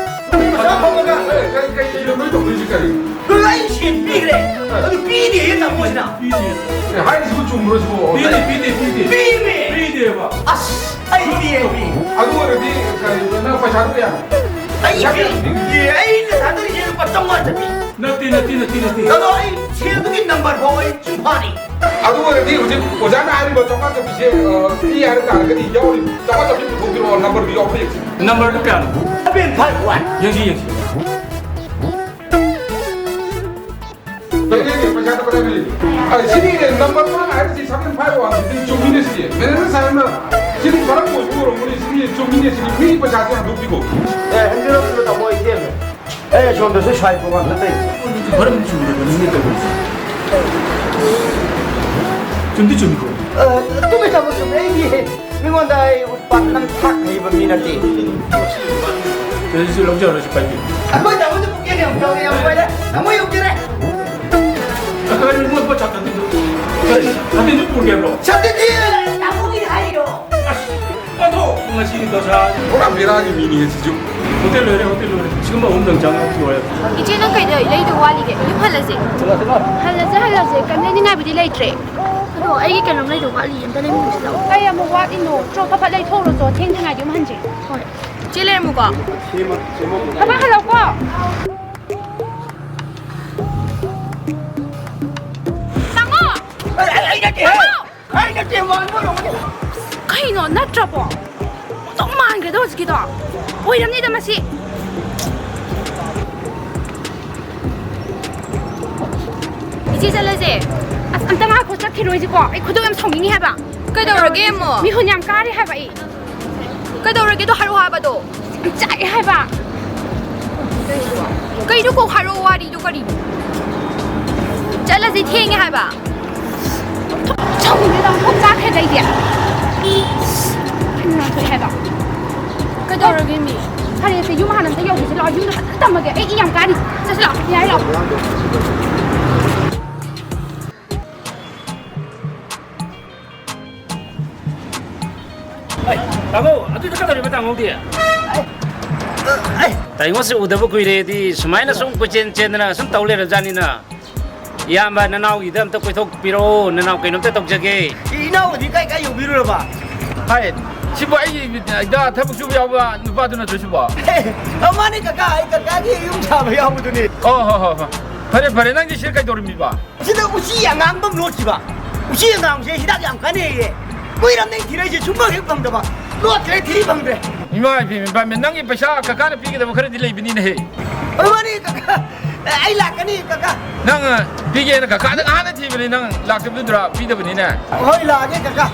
ꯄꯩꯁꯥ ꯐꯪꯉꯒ꯫ ꯑꯦ, ꯀꯩ, ꯀꯩ, ꯀꯩꯅꯣ ꯅꯣꯏ ꯇꯧꯗꯣꯏꯁꯤ ꯀꯔꯤ? ꯀꯩꯅꯣ, ꯑꯩ ꯁꯦꯟ ꯄꯤꯈ꯭ꯔꯦ꯫ ꯑꯗꯨ ꯄꯤꯗꯦ, ꯇꯥꯃꯣꯁꯤꯅ꯫ ꯄꯤꯗꯦ꯫ ꯑꯦ, ꯍꯥꯏꯔꯤꯁꯤꯕꯨ ꯆꯨꯝꯕ꯭ꯔꯣ ꯁꯤꯕꯨ? ꯄꯤꯗꯦ, ꯄꯤꯗꯦ, ꯄꯤꯗꯦ꯫ ꯄꯤꯃꯦ꯫ ꯄꯤꯗꯦꯕ꯫ ꯑꯁ, ꯑꯩ ꯄꯤꯌꯦ, ꯄꯤ꯫ ꯑꯗꯨ ꯑꯣꯏꯔꯗꯤ ꯀꯔꯤꯅꯣ, ꯅꯪ ꯄꯩꯁꯥꯗꯨ ꯀꯌꯥꯅꯣ? ꯑꯩ ꯄꯤꯗꯦ, ꯑꯩꯅ ꯊꯥꯗꯔꯤꯁꯦ ꯂꯨꯄꯥ ꯆꯥꯝꯃꯉꯥ ꯆꯠꯄꯤ꯫ ꯅꯠꯇꯦ, ꯅꯠꯇꯦ, ꯅꯠꯇꯦ, ꯅꯠꯇꯦ꯫ ꯑꯗꯣ ꯑꯩ ꯁꯦꯜꯗꯨꯒꯤ ꯅꯝꯕꯔ ꯐꯥꯎ ꯑꯩ ꯆꯤꯟꯐꯥꯅꯤ꯫ ꯑꯗꯨ ꯑꯣꯏꯔꯗꯤ ꯍꯧꯖꯤꯛ ꯑꯣꯖꯥꯅ ꯍꯥꯏꯔꯤꯕ ꯆꯥꯝꯃꯉꯥ ꯆꯠꯄꯤꯁꯦ, ꯑ, ꯄꯤ ꯍꯥꯏꯕ ꯇꯥꯔꯒꯗꯤ ꯌꯥꯎꯔꯤ ꯆꯥꯝꯃꯉꯥ ꯆꯠꯄꯤ ꯄꯨꯊꯣꯛꯄꯤꯔꯛꯑꯣ, ꯅꯝꯕꯔꯗꯨ ꯌꯥꯎꯕ꯭ꯔꯥ ꯌꯦꯡꯁꯤ꯫ ꯅꯝꯕꯔꯗꯨ ꯀꯌꯥꯅꯣ? Seven five one꯫ ꯌꯦꯡꯁꯤ, ꯌꯦꯡꯁꯤ꯫ ꯂꯩ, ꯂꯩ, ꯂꯩ, ꯄꯩꯁꯥꯗꯣ ꯀꯗꯥꯏꯗ ꯂꯩ? ꯑ, ꯁꯤꯗꯤ ꯅꯝꯕꯔ ꯃꯥꯅ ꯍꯥꯏꯔꯤꯁꯤ seven five one ꯁꯤꯗꯤ ꯆꯨꯝꯃꯤꯅꯦ ꯁꯤꯗꯤ꯫ ꯃꯦꯅꯦꯖꯔ ꯁꯥꯍꯦꯕꯅ ꯁꯤꯗꯤ ꯈꯔ ꯀꯣꯏꯕ ꯑꯣꯏꯔꯝꯒꯅꯤ, ꯁꯤꯗꯤ ꯆꯨꯝꯃꯤꯅꯦ ꯁꯤꯗꯤ꯫ ꯃꯤ ꯄꯩꯁꯥꯁꯦ ꯍꯟꯗꯣꯛꯄꯤꯈꯣ꯫ ꯑꯦ, ꯍꯟꯕꯤꯔꯣ, ꯍꯟꯕꯤꯔꯣ, ꯇꯥꯃꯣ, ꯑꯩ ꯆꯦꯟꯒ꯭ꯔꯦ꯫ ꯑꯩ ꯑꯁꯣꯝꯗꯁꯨ ꯁ꯭ꯋꯥꯏ ꯄ꯭ꯔꯣꯒ꯭ꯔꯥꯝ ꯆꯠꯇꯣꯏꯅꯤ꯫ ꯃꯔꯝ ꯆꯨꯝꯗꯕꯅꯤꯅꯦ ꯇꯧꯔꯤꯁꯦ꯫ ꯆꯨꯝꯗꯤ ꯆꯨꯝꯃꯤꯀꯣ? ꯑ, ꯆꯨꯝꯃꯦ, ꯇꯥꯃꯣ, ꯆꯨꯝꯃꯦ꯫ ꯑꯩꯗꯤ ꯃꯤꯉꯣꯟꯗ ꯑꯩ ꯎꯠꯄ ꯅꯝꯊꯥꯛ ꯍꯩꯕ ꯃꯤ ꯅꯠꯇꯦ꯫ ꯁꯤꯁꯨ ꯂꯧꯖꯔꯣꯏꯁꯤ, ꯄꯥꯏꯕꯤꯌꯨ꯫ ꯑꯩꯈꯣꯏ ꯇꯥꯃꯣꯗꯤ ꯄꯨꯛꯆꯦꯜ ꯌꯥꯝ ꯆꯥꯎꯏ, ꯌꯥꯝ ꯅꯨꯡꯉꯥꯏꯔꯦ꯫ ꯇꯥꯃꯣ ꯌꯧꯕꯤꯔꯦ꯫ ꯑꯩꯈꯣꯏ ꯃꯣꯏ ꯄꯣꯠ ꯆꯥꯛ ꯀꯥꯇꯤꯟꯗꯨ, ꯀꯥꯇꯤꯟꯗꯨ ꯄꯨꯔꯒꯦꯕ꯭ꯔꯣ? ꯁꯥꯇꯤꯟꯗꯤ ꯇꯥꯃꯣꯒꯤꯅꯤ ꯍꯥꯏꯔꯤꯔꯣ? ꯑꯁ, ꯑꯣꯟꯊꯣꯛ, ꯉꯁꯤꯒꯤ ꯗꯁꯥ꯫ ꯄꯨꯔꯥ ꯕꯦꯔꯥꯒꯤ ꯃꯤꯅꯤ ꯁꯤꯁꯨ꯫ ꯍꯣꯇꯦꯜ ꯂꯣꯏꯔꯦ, ꯍꯣꯇꯦꯜ ꯂꯣꯏꯔꯦ꯫ ꯁꯤꯒꯨꯝꯕ ꯑꯍꯨꯝꯗꯪ ꯆꯪꯉꯒ ꯂꯣꯏꯔꯦ꯫ ꯏꯆꯦ, ꯅꯪ ꯀꯩꯗ ꯂꯩꯗꯧ ꯋꯥꯠꯂꯤꯒꯦ? ꯌꯨꯝ ꯍꯜꯂꯁꯦ꯫ ꯍꯜꯂꯁꯦ, ꯍꯜꯂꯁꯦ꯫ ꯀꯩꯝ ꯂꯩꯅꯤꯡꯉꯥꯏꯕꯨꯗꯤ ꯂꯩꯇ꯭ꯔꯦ꯫ ꯑꯗꯣ ꯑꯣ, ꯑꯩꯒꯤ ꯀꯩꯅꯣꯝ ꯂꯩꯗꯧ ꯋꯥꯠꯂꯤ, ꯑꯝꯇ ꯂꯩꯃꯤꯟꯅꯁꯤ ꯂꯥꯛꯑꯣ꯫ ꯑꯩ ꯑꯃꯨꯛ ꯋꯥꯠꯂꯤꯅꯣ? ꯆꯣ, ꯐꯠ ꯐꯠ ꯂꯩꯊꯣꯛꯎꯔꯣ, ꯆꯣ, ꯊꯦꯡꯗ꯭ꯔꯤꯉꯩꯗ ꯌꯨꯝ ꯍꯟꯁꯦ꯫ ꯍꯣꯏ꯫ ꯆꯦ ꯂꯩꯔꯝꯃꯨꯀꯣ꯫ ꯐꯠ ꯐꯠ ꯍꯜꯂꯛꯑꯣꯀꯣ꯫ ꯇꯥꯃꯣ! ꯑꯩ, ꯑꯩ, ꯑꯩ ꯅꯠꯇꯦꯍꯦ! ꯇꯥꯃꯣ! ꯑꯩ ꯅꯠꯇꯦ, ꯃꯥꯟꯕ ꯑꯣꯏꯔꯝꯒꯅꯤ꯫ ꯀꯩꯅꯣ, ꯅꯠꯇ꯭ꯔꯕꯣ? ꯑꯣꯟꯊꯣꯛ ꯃꯥꯟꯈ꯭ꯔꯦꯗ ꯍꯧꯖꯤꯛꯀꯤꯗꯣ꯫ ꯑꯣꯏꯔꯝꯅꯤꯗ ꯃꯁꯤ꯫ ꯏꯆꯦ, ꯆꯠꯂꯁꯦ꯫ ꯑꯁ, ꯑꯝꯇ ꯉꯥꯏꯈꯣ, ꯆꯠꯈꯤꯔꯣꯏꯁꯤꯀꯣ꯫ ꯑꯩ ꯈꯣꯏꯗꯧ ꯌꯥꯝ ꯁꯥꯎꯅꯤꯡꯉꯤ ꯍꯥꯏꯕ꯫ ꯀꯩꯗꯧꯔꯒꯦ ꯑꯃꯨꯛ? ꯃꯤꯍꯨꯟ ꯌꯥꯝ ꯀꯥꯔꯤ ꯍꯥꯏꯕ ꯑꯩ꯫ ꯀꯩꯗꯧꯔꯒꯦꯗꯣ ꯍꯥꯏꯔꯛꯑꯣ ꯍꯥꯏꯕꯗꯣ꯫ ꯌꯥꯝ ꯆꯥꯛꯑꯦ ꯍꯥꯏꯕ꯫ ꯀꯩꯅꯣ ꯀꯣꯛ ꯍꯥꯏꯔꯛꯑꯣ, ꯋꯥꯔꯤꯗꯣ ꯀꯔꯤꯅꯣ? ꯆꯠꯂꯁꯤ, ꯊꯦꯡꯉꯦ ꯍꯥꯏꯕ꯫ ꯁꯥꯎꯅꯤꯡꯉꯦꯗ, ꯑꯣꯟꯊꯣꯛ ꯆꯥꯛꯈ꯭ꯔꯦꯗ ꯑꯩꯗꯤ꯫ ꯌꯥꯝ ꯉꯥꯡꯊꯣꯛꯑꯦ ꯍꯥꯏꯕ꯫ ꯀꯩꯗꯧꯔꯒꯦ ꯃꯤ? ꯐꯔꯦꯁꯦ, ꯌꯨꯝ ꯍꯥꯟꯅ ꯑꯝꯇ ꯌꯧꯈꯤꯁꯤ ꯂꯥꯛꯑꯣ, ꯌꯨꯝꯗ ꯐꯖꯅ ꯇꯝꯃꯒꯦ꯫ ꯑꯩ ꯏ ꯌꯥꯝ ꯀꯥꯔꯤ꯫ ꯆꯠꯁꯤ ꯂꯥꯛꯑꯣ, ꯌꯥꯔꯦ ꯂꯥꯛꯑꯣ꯫ ꯑꯩ, ꯇꯥꯃꯣ, ꯑꯗꯨꯗ ꯀꯩꯗꯧꯔꯤꯕ ꯇꯥꯃꯣꯗꯤ? ꯑꯩ, ꯇꯥꯏꯉꯣꯁꯦ ꯎꯗꯕ ꯀꯨꯏꯔꯦꯗꯤ ꯁꯨꯃꯥꯏꯅ ꯁꯨꯝ ꯀꯣꯏꯆꯦꯟ ꯆꯦꯟꯗꯅ ꯁꯨꯝ ꯇꯧ ꯂꯩꯔꯕꯖꯥꯠꯅꯤꯅ꯫ ꯏꯌꯥꯝꯕ, ꯅꯅꯥꯎꯒꯤꯗ ꯑꯝꯇ ꯀꯣꯏꯊꯣꯛꯄꯤꯔꯛꯑꯣ, ꯅꯅꯥꯎ ꯀꯩꯅꯣꯝꯇ ꯇꯧꯖꯒꯦ꯫ ꯏꯅꯥꯎꯗꯤ ꯀꯥꯏ ꯀꯥꯏ ꯌꯧꯕꯤꯔꯨꯔꯕ? ꯍꯥꯏ, ꯁꯤꯕꯨ ꯑꯩꯒꯤ ꯏꯗ ꯊꯕꯛ ꯁꯨꯕ ꯌꯥꯎꯕ ꯅꯨꯄꯥꯗꯨ ꯅꯠꯇ꯭ꯔꯣ ꯁꯤꯕꯣ? ꯑ, ꯃꯥꯅꯦ ꯀꯀꯥ, ꯑꯩ ꯀꯀꯥꯒꯤ ꯌꯨꯝ ꯁꯥꯕ ꯌꯥꯎꯕꯗꯨꯅꯦ꯫ ꯑꯣ, ꯍꯣ, ꯍꯣ, ꯍꯣ꯫ ꯐꯔꯦ, ꯐꯔꯦ, ꯅꯪꯗꯤ ꯁꯤꯗ ꯀꯩꯗꯧꯔꯝꯃꯤꯕ? ꯁꯤꯗ ꯎꯆꯤ ꯑꯉꯥꯡꯕ ꯑꯃ ꯂꯣꯠꯈꯤꯕ꯫ ꯎꯆꯤ ꯑꯉꯥꯡꯕꯁꯦ ꯍꯤꯗꯥꯛ ꯌꯥꯝ ꯀꯥꯟꯅꯩꯌꯦ꯫ ꯀꯨꯏꯔꯝꯅꯦ ꯊꯤꯔꯛꯏꯁꯦ, ꯁꯨꯡꯐꯪ ꯍꯦꯛ ꯐꯪꯗꯕ꯫ ꯂꯣꯠꯈ꯭ꯔꯦ, ꯊꯤꯔꯤ ꯐꯪꯗ꯭ꯔꯦ꯫ ꯏꯃꯥ ꯏꯕꯦꯝ, ꯏꯕꯦꯝ, ꯅꯪꯒꯤ ꯄꯩꯁꯥ ꯀꯀꯥꯅ ꯄꯤꯒꯗꯕ ꯈꯔꯗꯤ ꯂꯩꯕꯅꯤꯅꯦꯍꯦ꯫ ꯍꯣꯏ, ꯃꯥꯅꯦ ꯀꯀꯥ, ꯑꯩ ꯂꯥꯛꯀꯅꯤ ꯀꯀꯥ꯫ ꯅꯪ, ꯑ, ꯄꯤꯒꯦꯅ ꯀꯀꯥꯗ ꯉꯍꯥꯟꯅ ꯊꯤꯕꯅꯤ, ꯅꯪ ꯂꯥꯛꯇꯕꯗꯨꯗ꯭ꯔꯥ ꯄꯤꯗꯕꯅꯤꯅꯦ? ꯍꯣꯏ, ꯂꯥꯛꯑꯒꯦ ꯀꯀꯥ꯫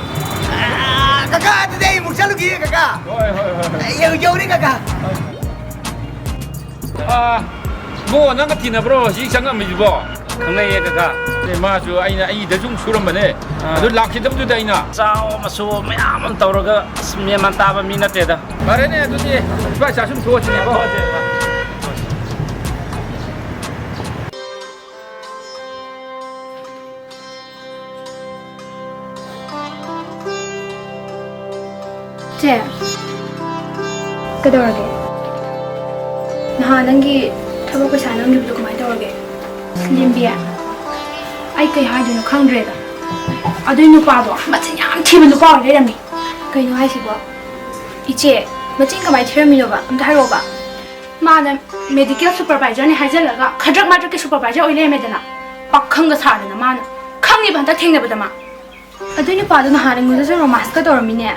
ꯑ, ꯀꯀꯥ, ꯑꯗꯨꯗꯤ ꯑꯩ ꯑꯃꯨꯛ ꯆꯠꯂꯨꯈꯤꯒꯦ ꯀꯀꯥ꯫ ꯍꯣꯏ, ꯍꯣꯏ, ꯍꯣꯏ, ꯍꯣꯏ꯫ ꯌꯧ-, ꯌꯧꯔꯦ ꯀꯀꯥ꯫ ꯑꯥ, ꯏꯕꯨꯡꯉꯣ, ꯅꯪꯒ ꯇꯤꯟꯅꯕ꯭ꯔꯣ ꯁꯤ ꯆꯪꯉꯝꯃꯤꯁꯤꯕꯣ? ꯈꯪꯅꯩꯌꯦ, ꯀꯀꯥ꯫ ꯑꯦ, ꯃꯥꯁꯨ ꯑꯩꯅ, ꯑꯩꯒꯤꯗ ꯁꯨꯝ ꯁꯨꯔꯝꯕꯅꯦ꯫ ꯑꯥ꯫ ꯑꯗꯨ ꯂꯥꯛꯈꯤꯗꯕꯗꯨꯗ ꯑꯩꯅ꯫ ꯆꯥꯎ ꯃꯁꯨ ꯃꯌꯥꯝ ꯑꯃ ꯇꯧꯔꯒ, ꯑꯁ, ꯃꯦꯟ ꯃꯥꯟ ꯇꯥꯕ ꯃꯤ ꯅꯠꯇꯦꯗ꯫ ꯐꯔꯦꯅꯦ, ꯑꯗꯨꯗꯤ ꯏꯕꯥ ꯏꯆꯥ ꯁꯨꯝ ꯊꯣꯛꯑꯁꯤꯅꯦꯀꯣ꯫ ꯆꯦ, ꯀꯩꯗꯧꯔꯒꯦ? ꯅꯍꯥꯟ ꯅꯪꯒꯤ ꯊꯕꯛ ꯄꯩꯁꯥ ꯅꯝꯈꯤꯕꯗꯣ ꯀꯃꯥꯏꯅ ꯇꯧꯔꯒꯦ? ꯂꯦꯝꯕꯤ, ꯑꯩ ꯀꯩ ꯍꯥꯏꯗꯣꯏꯅꯣ ꯈꯪꯗ꯭ꯔꯦꯗ꯫ ꯑꯗꯨꯏ ꯅꯨꯄꯥꯗꯣ ꯃꯆꯤꯟ ꯌꯥꯝ ꯊꯤꯕ ꯅꯨꯄꯥ ꯑꯣꯏ ꯂꯩꯔꯝꯃꯤ꯫ ꯀꯩꯅꯣ ꯍꯥꯏꯁꯤꯕꯣ? ꯏꯆꯦ, ꯃꯆꯤꯟ ꯀꯃꯥꯏꯅ ꯊꯤꯔꯝꯃꯤꯅꯣꯕ? ꯑꯝꯇ ꯍꯥꯏꯔꯛꯑꯣꯕ꯫ ꯃꯥꯅ medical supervisorꯅꯦ ꯍꯥꯏꯖꯜꯂꯒ ꯈꯗ꯭ꯔꯛ ꯃꯗ꯭ꯔꯛꯀꯤ supervisor ꯑꯣꯏ ꯂꯩꯔꯝꯃꯦꯗꯅ꯫ ꯄꯥꯈꯪꯒ ꯁꯥꯗꯅ ꯃꯥꯅ꯫ ꯈꯪꯉꯤꯕ ꯍꯟꯇꯛ ꯊꯦꯡꯅꯕꯗ ꯃꯥ꯫ ꯑꯗꯨꯏ ꯅꯨꯄꯥꯗꯨ ꯅꯍꯥꯟ ꯑꯩꯉꯣꯟꯗꯁꯨ romance ꯀ ꯇꯧꯔꯝꯃꯤꯅꯦ꯫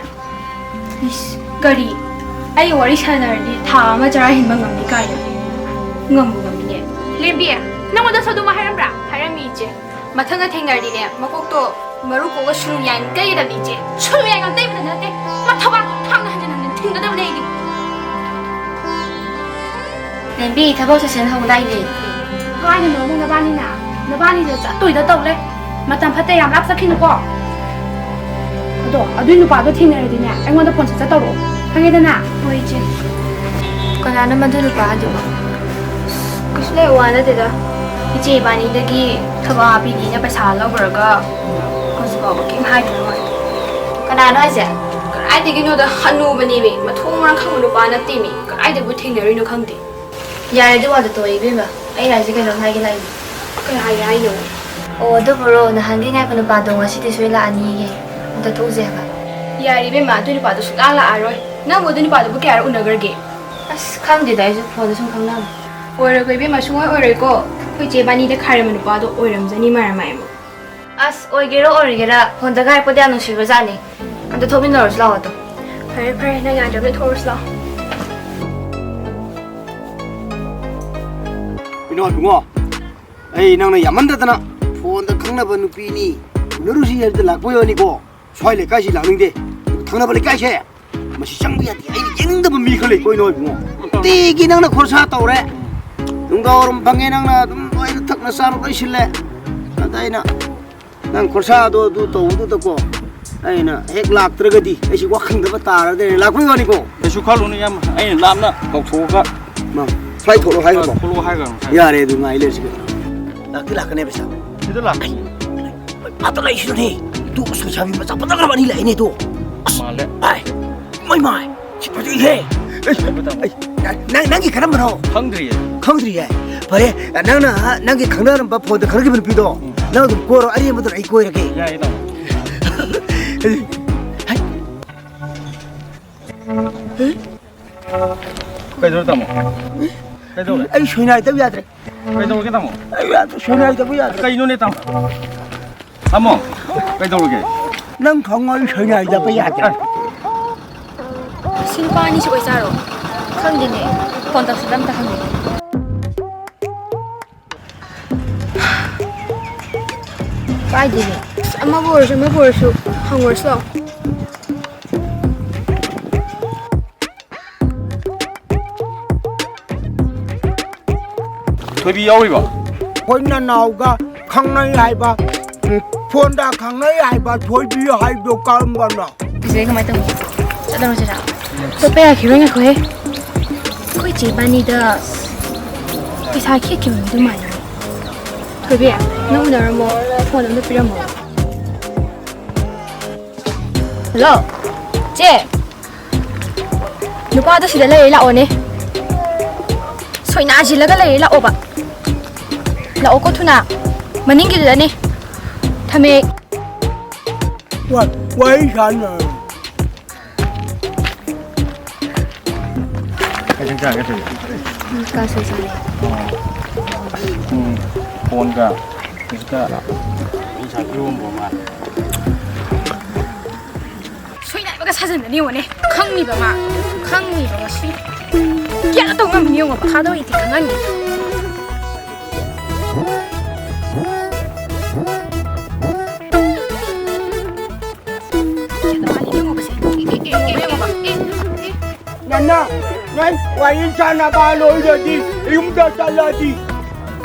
ꯏꯁ, ꯀꯔꯤ? ꯑꯩ ꯋꯥꯔꯤ ꯁꯥꯟꯅꯔꯗꯤ ꯊꯥ ꯑꯃ ꯆꯔꯥ ꯍꯦꯟꯕ ꯉꯝꯅꯤ ꯀꯥꯏꯅ꯫ ꯉꯝꯕꯨ ꯉꯝꯃꯤꯅꯦ꯫ ꯂꯦꯝꯕꯤ, ꯅꯪꯉꯣꯟꯗꯁꯨ ꯑꯗꯨꯃꯥꯏ ꯍꯥꯏꯔꯝꯕ꯭ꯔꯥ? ꯍꯥꯏꯔꯝꯃꯤ, ꯏꯆꯦ꯫ ꯃꯊꯪꯒ ꯊꯦꯡꯅꯔꯗꯤꯅꯦ, ꯃꯀꯣꯛꯇꯣ ꯃꯔꯨ ꯀꯣꯛꯂ ꯁꯨꯅꯨ ꯌꯥꯏ ꯀꯩꯗꯕꯅꯤ, ꯏꯆꯦ꯫ ꯁꯨꯅꯨ ꯌꯥꯏ ꯉꯝꯇꯩꯕꯗ ꯅꯠꯇꯦ, ꯃꯊꯕꯥꯛ ꯊꯥꯡꯅ ꯍꯟꯖꯤꯟ ꯍꯟꯖꯤꯟ ꯊꯤꯟꯒꯗꯕꯅꯦ ꯑꯩꯗꯤ꯫ ꯂꯦꯝꯕꯤ, ꯊꯕꯛ session ꯍꯧꯗꯥꯏꯅꯦ? ꯍꯥꯏꯅ ꯃꯔꯝ ꯅꯕꯥꯅꯤꯅ, ꯅꯕꯥꯅꯤꯗ ꯆꯠꯇꯣꯏꯗ ꯇꯧ ꯂꯩ꯫ ꯃꯇꯝ ꯐꯠꯇꯦ, ꯌꯥꯝ ꯂꯥꯞ ꯆꯠꯈꯤꯅꯨꯀꯣ꯫ ꯑꯗꯣ ꯑꯗꯨꯏ ꯅꯨꯄꯥꯗꯣ ꯊꯦꯡꯅꯔꯗꯤꯅꯦ, ꯑꯩꯉꯣꯟꯗ phone ꯁꯠ ꯁꯠ ꯇꯧꯔꯛꯑꯣ꯫ ꯈꯪꯉꯦꯗꯅ? ꯍꯣꯏ, ꯏꯆꯦ꯫ ꯀꯅꯥꯅꯣ ꯃꯗꯨ ꯅꯨꯄꯥ ꯑꯗꯨꯕꯣ? ꯀꯩꯁꯨ ꯂꯩ, ꯋꯥ ꯅꯠꯇꯦꯗ꯫ ꯏꯆꯦ ꯏꯕꯥꯅꯤꯗꯒꯤ ꯊꯕꯛ ꯍꯥꯞꯄꯤꯅꯦꯅ ꯄꯩꯁꯥ ꯂꯧꯈ꯭ꯔꯒ ꯍꯧꯖꯤꯛ ꯐꯥꯎꯕ ꯀꯩꯝ ꯍꯥꯏꯗꯅ ꯃꯥ꯫ ꯀꯅꯥꯅꯣ ꯍꯥꯏꯁꯦ? ꯀꯗꯥꯏꯗꯒꯤꯅꯣꯗ, ꯍꯅꯨꯕꯅꯦꯃꯤ, ꯃꯊꯣꯡ ꯃꯔꯝ ꯈꯪꯕ ꯅꯨꯄꯥ ꯅꯠꯇꯦꯃꯤ, ꯀꯗꯥꯏꯗꯕꯨ ꯊꯦꯡꯅꯔꯨꯏꯅꯣ ꯈꯪꯗꯦ꯫ ꯌꯥꯔꯦ, ꯑꯗꯨ ꯋꯥꯗꯣ ꯇꯣꯛꯑꯣ ꯏꯕꯦꯝꯃ꯫ ꯑꯩ ꯍꯥꯏꯁꯦ ꯀꯩꯅꯣꯝ ꯍꯥꯏꯒꯦ ꯂꯥꯛꯏꯅꯦ꯫ ꯀꯩ ꯍꯥꯏꯒꯦ ꯍꯥꯏꯅꯣ? ꯑꯣ, ꯑꯗꯨꯕꯨꯔꯣ, ꯅꯍꯥꯟꯒꯤ ꯉꯥꯏꯕ ꯅꯨꯄꯥꯗꯣ ꯉꯁꯤꯗꯤ ꯁꯣꯏ ꯂꯥꯛꯑꯅꯤꯌꯦ꯫ ꯑꯝꯇ ꯊꯣꯛꯎꯁꯦ ꯍꯥꯏꯕ꯫ ꯌꯥꯔꯦ ꯏꯕꯦꯝꯃ, ꯑꯗꯨ ꯅꯨꯄꯥꯗꯣ ꯁꯨꯡꯂꯥꯛ ꯂꯥꯛꯑꯔꯣꯏ꯫ ꯅꯪꯕꯨ ꯑꯗꯨ ꯅꯨꯄꯥꯗꯨꯕꯨ ꯀꯌꯥꯔꯛ ꯎꯅꯈ꯭ꯔꯒꯦ? ꯑꯁ, ꯈꯪꯗꯦꯗ, ꯑꯩꯁꯨ phoneꯗ ꯁꯨꯝ ꯈꯪꯅꯕ꯫ ꯑꯣꯏꯔꯣꯏꯀꯣ ꯏꯕꯦꯝꯃ, ꯁꯨꯡꯑꯣꯏ ꯑꯣꯏꯔꯣꯏꯀꯣ꯫ ꯑꯩꯈꯣꯏ ꯆꯦ ꯏꯕꯥꯅꯤꯗ ꯈꯥꯏꯔꯝꯕ ꯅꯨꯄꯥꯗꯣ ꯑꯣꯏꯔꯝꯖꯅꯤ ꯃꯔꯝ ꯑꯃ꯫ ꯑꯁ, ꯑꯣꯏꯒꯦꯔꯥ ꯑꯣꯏꯔꯣꯏꯒꯦꯔꯥ, phoneꯗ ꯍꯥꯏꯔꯛꯄꯗ ꯌꯥꯝ ꯅꯨꯡꯁꯤꯕꯖꯥꯠꯅꯤ꯫ ꯑꯗꯣ ꯊꯣꯛꯃꯤꯟꯅꯔꯨꯁꯤ ꯂꯥꯛꯑꯣ ꯑꯗꯣ꯫ ꯐꯔꯦ ꯐꯔꯦ, ꯅꯪ ꯌꯥꯗ꯭ꯔꯕꯅ ꯊꯣꯛꯎꯔꯁꯤ ꯂꯥꯛꯑꯣ꯫ ꯀꯩꯅꯣ ꯏꯕꯨꯡꯉꯣ, ꯑꯩ ꯅꯪꯅ ꯌꯥꯝꯃꯟꯗꯗꯅ phoneꯗ ꯈꯪꯅꯕ ꯅꯨꯄꯤꯅꯤ ꯎꯅꯔꯨꯁꯤ ꯍꯥꯏꯕꯗ ꯂꯥꯛꯄꯩ ꯋꯥꯅꯤꯀꯣ꯫ ꯁ꯭ꯋꯥꯏ ꯂꯩꯀꯥꯏꯁꯤ ꯂꯥꯛꯅꯤꯡꯗꯦ꯫ ꯊꯪꯅꯕ ꯂꯩꯀꯥꯏꯁꯦ ꯃꯁꯤ ꯆꯪꯕ ꯌꯥꯗꯦ꯫ ꯑꯩꯅ ꯌꯦꯡꯅꯤꯡꯗꯕ ꯃꯤ ꯈꯔ ꯂꯩꯀꯣ ꯏꯅꯣ ꯏꯕꯨꯡꯉꯣ꯫ ꯅꯨꯡꯇꯤꯒꯤ ꯅꯪꯅ ꯈꯣꯔꯁꯥ ꯇꯧꯔꯦ꯫ ꯅꯨꯡꯗꯥꯡꯋꯥꯏꯔꯝ ꯐꯪꯉꯦ ꯅꯪꯅ ꯑꯗꯨꯝ ꯂꯣꯏꯅ ꯊꯛꯅ ꯆꯥꯔ ꯂꯣꯏꯁꯤꯜꯂꯦ꯫ ꯑꯗ ꯑꯩꯅ ꯅꯪ ꯈꯣꯔꯁꯥꯗꯣ ꯑꯗꯨ ꯇꯧꯕꯗꯨꯗꯀꯣ ꯑꯩꯅ ꯍꯦꯛ ꯂꯥꯛꯇ꯭ꯔꯒꯗꯤ ꯑꯩꯁꯤ ꯋꯥꯈꯟꯗꯕ ꯇꯥꯔꯗꯤ ꯂꯥꯛꯄꯩ ꯋꯥꯅꯤꯀꯣ꯫ ꯀꯩꯁꯨ ꯈꯜꯂꯨꯅꯨ ꯏꯌꯥꯝꯕ, ꯑꯩꯅ ꯂꯥꯞꯅ ꯀꯧꯊꯣꯛꯑꯒ ꯃꯥ, flight ꯊꯣꯛꯂꯣ ꯍꯥꯏꯈ꯭ꯔꯕꯣ? ꯊꯣꯛꯂꯛꯑꯣ ꯍꯥꯏꯈ꯭ꯔꯕꯅꯦ꯫ ꯌꯥꯔꯦ ꯑꯗꯨ ꯉꯥꯏ ꯂꯩꯔꯁꯤ ꯀꯩꯅꯣ꯫ ꯂꯥꯛꯇꯤ ꯂꯥꯛꯀꯅꯦꯕ ꯁꯥ꯫ ꯁꯤꯗ ꯂꯥꯛꯀꯅꯤ꯫ ꯃꯥꯇ ꯂꯩꯁꯤꯅꯦ꯫ ꯇꯨ ꯑꯁ ꯂꯩꯁꯥꯕꯤ ꯃꯆꯥ ꯐꯖꯈ꯭ꯔꯕ ꯑꯅꯤ ꯂꯥꯛꯏꯅꯦ ꯇꯨ꯫ ꯑꯁ, ꯃꯥꯜꯂꯦ꯫ ꯚꯥꯏ꯫ ꯃꯩ ꯃꯥꯏ꯫ ꯁꯤ ꯐꯖꯩꯍꯦ꯫ ꯑꯩ, ꯑꯩ, ꯅꯪ, ꯅꯪꯒꯤ ꯀꯔꯝꯕꯅꯣ? ꯈꯪꯗ꯭ꯔꯤꯌꯦ꯫ ꯈꯪꯗ꯭ꯔꯤꯌꯦ꯫ ꯐꯔꯦ, ꯅꯪꯅ ꯅꯪꯒꯤ ꯈꯪꯅꯔꯝꯕ phoneꯗ ꯈꯪꯅꯈꯤꯕ ꯅꯨꯄꯤꯗꯣ꯫ ꯎꯝ꯫ ꯅꯪ ꯑꯗꯨꯝ ꯀꯣꯏꯔꯣ, ꯑꯔꯦꯝꯕꯗꯨꯅ ꯑꯩ ꯀꯣꯏꯔꯒꯦ꯫ ꯌꯥꯏꯌꯦ, ꯇꯥꯃꯣ꯫ ꯍꯩ꯫ ꯀꯩꯗꯧꯔꯦ, ꯇꯥꯃꯣ? ꯀꯩꯗꯧꯔꯦ? ꯑꯩ ꯁꯣꯏꯅꯥꯏꯗꯕ ꯌꯥꯗ꯭ꯔꯦ꯫ ꯀꯩꯗꯧꯔꯒꯦ, ꯇꯥꯃꯣ? ꯑꯩ ꯌꯥꯗ꯭ꯔꯦ, ꯁꯣꯏꯅꯥꯏꯗꯕ ꯌꯥꯗ꯭ꯔꯦ꯫ ꯀꯩꯅꯣꯅꯦ, ꯇꯥꯃꯣ? ꯇꯥꯃꯣ, ꯀꯩꯗꯧꯔꯒꯦ? ꯅꯪ ꯈꯪꯉꯣ, ꯑꯩ ꯁꯣꯏꯅꯥꯏꯗꯕ ꯌꯥꯗ꯭ꯔꯦ꯫ ꯑꯦ꯫ ꯁꯤ ꯅꯨꯄꯥ ꯑꯅꯤꯁꯤ ꯑꯣꯏꯖꯥꯔꯣ? ꯈꯪꯗꯦꯅꯦ꯫ ꯐꯣꯟ ꯇꯧꯁꯤꯜꯂ ꯑꯝꯇ ꯍꯪꯒꯦ꯫ ꯄꯥꯏꯗꯦꯅꯦ꯫ ꯑꯁ, ꯑꯃꯕꯨ ꯑꯣꯏꯔꯁꯨ, ꯑꯃꯕꯨ ꯑꯣꯏꯔꯁꯨ ꯍꯪꯉꯨꯔꯁꯤ ꯂꯥꯛꯑꯣ꯫ ꯊꯣꯏꯕꯤ ꯌꯥꯎꯔꯤꯕꯣ? ꯑꯩꯈꯣꯏ ꯅꯅꯥꯎꯒ ꯈꯪꯅꯩ ꯍꯥꯏꯕ, ꯎꯝ, ꯐꯣꯟꯗ ꯈꯪꯅꯩ ꯍꯥꯏꯕ ꯊꯣꯏꯕꯤ ꯍꯥꯏꯕꯗꯣ ꯀꯔꯝꯕꯅꯣ? ꯆꯦ, ꯀꯃꯥꯏꯅ ꯇꯧꯅꯤ? ꯆꯠꯂꯔꯣꯏꯁꯤꯔꯥ? ꯆꯠꯄ ꯌꯥꯈꯤꯔꯣꯏ, ꯉꯥꯏꯈꯣꯍꯦ꯫ ꯑꯩꯈꯣꯏ ꯆꯦ ꯏꯕꯥꯅꯤꯗ ꯄꯩꯁꯥ ꯈꯦꯠꯈꯤꯕ ꯃꯤꯗꯨ ꯃꯥꯜꯂꯦ꯫ ꯊꯣꯏꯕꯤ, ꯅꯪ ꯎꯅꯔꯝꯃꯣ, ꯐꯣꯟ ꯑꯝꯇ ꯄꯤꯔꯝꯃꯣ꯫ ꯍꯜꯂꯣ, ꯆꯦ꯫ ꯅꯨꯄꯥꯗꯣ ꯁꯤꯗ ꯂꯩꯔꯦ, ꯂꯥꯛꯑꯣꯅꯦ꯫ ꯁꯣꯏꯅꯥꯁꯤꯜꯂꯒ ꯂꯩꯔꯦ, ꯂꯥꯛꯑꯣꯕ꯫ ꯂꯥꯛꯑꯣꯀꯣ ꯊꯨꯅ꯫ ꯃꯅꯤꯡꯒꯤꯗꯨꯗꯅꯦ꯫ ꯊꯝꯃꯦ꯫ ꯋꯥ-, ꯋꯥꯔꯤ ꯁꯥꯟꯅꯔꯣ꯫ ꯀꯩ ꯏꯟꯖꯥꯡ ꯆꯥꯒꯦ ꯇꯧꯔꯤꯁꯦ? ꯀꯥꯡꯁꯣꯏ ꯆꯥꯔꯦ꯫ ꯑꯣ꯫ ꯎꯝ, ꯐꯣꯟꯒ ꯍꯧꯖꯤꯛꯀ ꯄꯩꯁꯥ ꯄꯤꯔꯝꯕ ꯃꯥꯜꯂꯦ꯫ ꯁꯣꯏꯅꯥꯏꯕꯒ ꯁꯥꯖꯟꯅꯅꯤ ꯌꯦꯡꯉꯣꯅꯦ꯫ ꯈꯪꯅꯤꯕ ꯃꯥ꯫ ꯈꯪꯅꯤꯕ ꯉꯁꯤ꯫ ꯒ꯭ꯌꯥꯟ ꯇꯧ ꯉꯝꯃꯅꯤ ꯌꯦꯡꯉꯣ꯫ ꯊꯥꯗꯣꯛꯏꯗꯤ ꯈꯪꯍꯟꯒꯦ꯫ ꯒ꯭ꯌꯥꯟ ꯇꯧ ꯉꯝꯃꯅꯤ ꯌꯦꯡꯉꯣꯕꯁꯦ꯫ ꯑꯦ, ꯑꯦ, ꯑꯦ, ꯌꯦꯡꯉꯣꯕ꯫ ꯑꯦ, ꯑꯦ꯫ ꯅꯅꯥ, ꯅꯣꯏ ꯋꯥꯔꯤ ꯁꯥꯟꯅꯕ ꯂꯣꯏꯔꯗꯤ ꯌꯨꯝꯗ ꯆꯠꯂꯗꯤ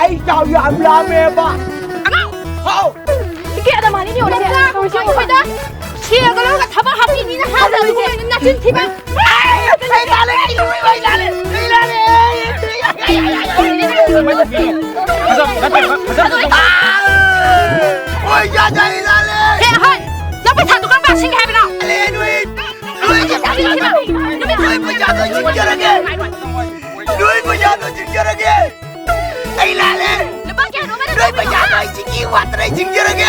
ꯑꯩ ꯆꯥꯛ ꯌꯥꯝ ꯂꯥꯝꯃꯦꯕ꯫ ꯑꯉꯥꯡ! ꯍꯥꯎ! ꯏꯀꯦ ꯑꯗ ꯃꯥꯅꯤ ꯅꯤꯌꯣꯅꯦ꯫ ꯅꯆꯥ ꯇꯧꯔꯤꯁꯤ ꯌꯦꯡꯉꯣ꯫ ꯑꯩꯈꯣꯏꯗ ꯁꯦꯜꯒ ꯂꯧꯔꯒ ꯊꯕꯛ ꯍꯥꯞꯄꯤꯅꯤꯅ ꯍꯥꯏꯗꯕꯅꯤꯁꯦ꯫ ꯅꯆꯤꯟ ꯊꯤꯕ꯫ ꯑꯩ ꯂꯥꯜꯂꯦ, ꯑꯩ ꯂꯥꯜꯂꯦ, ꯑꯩ ꯂꯥꯜꯂꯦ, ꯑꯩ ꯂꯥꯜꯂꯦ꯫ ꯐꯖ-, ꯐꯖ-, ꯐꯖ-, ꯐꯖ-, ꯑꯥ! ꯑꯣꯏ, ꯌꯥꯗꯦ, ꯑꯩ ꯂꯥꯜꯂꯦ꯫ ꯑꯦ, ꯍꯣꯏ꯫ ꯅꯪ ꯄꯩꯁꯥꯗꯨ ꯀꯔꯝ ꯀꯥꯟ ꯁꯤꯡꯒꯦ ꯍꯥꯏꯕꯅꯣ? ꯂꯥꯜꯂꯦ, ꯅꯣꯏ꯫ ꯅꯣꯏ ꯄꯩꯁꯥꯗꯣ ꯁꯤꯡꯖꯔꯒꯦ꯫ ꯅꯣꯏ ꯄꯩꯁꯥꯗꯣ ꯁꯤꯡꯖꯔꯒꯦ꯫ ꯑꯩ ꯂꯥꯜꯂꯦ꯫ ꯂꯨꯄꯥ ꯀꯌꯥꯅꯣ ꯑꯃꯅ? ꯑꯩ ꯄꯩꯁꯥꯗꯣ ꯑꯩ ꯁꯤꯡꯒꯦ, ꯋꯥꯠꯇꯅ ꯑꯩ ꯁꯤꯡꯖꯔꯒꯦ꯫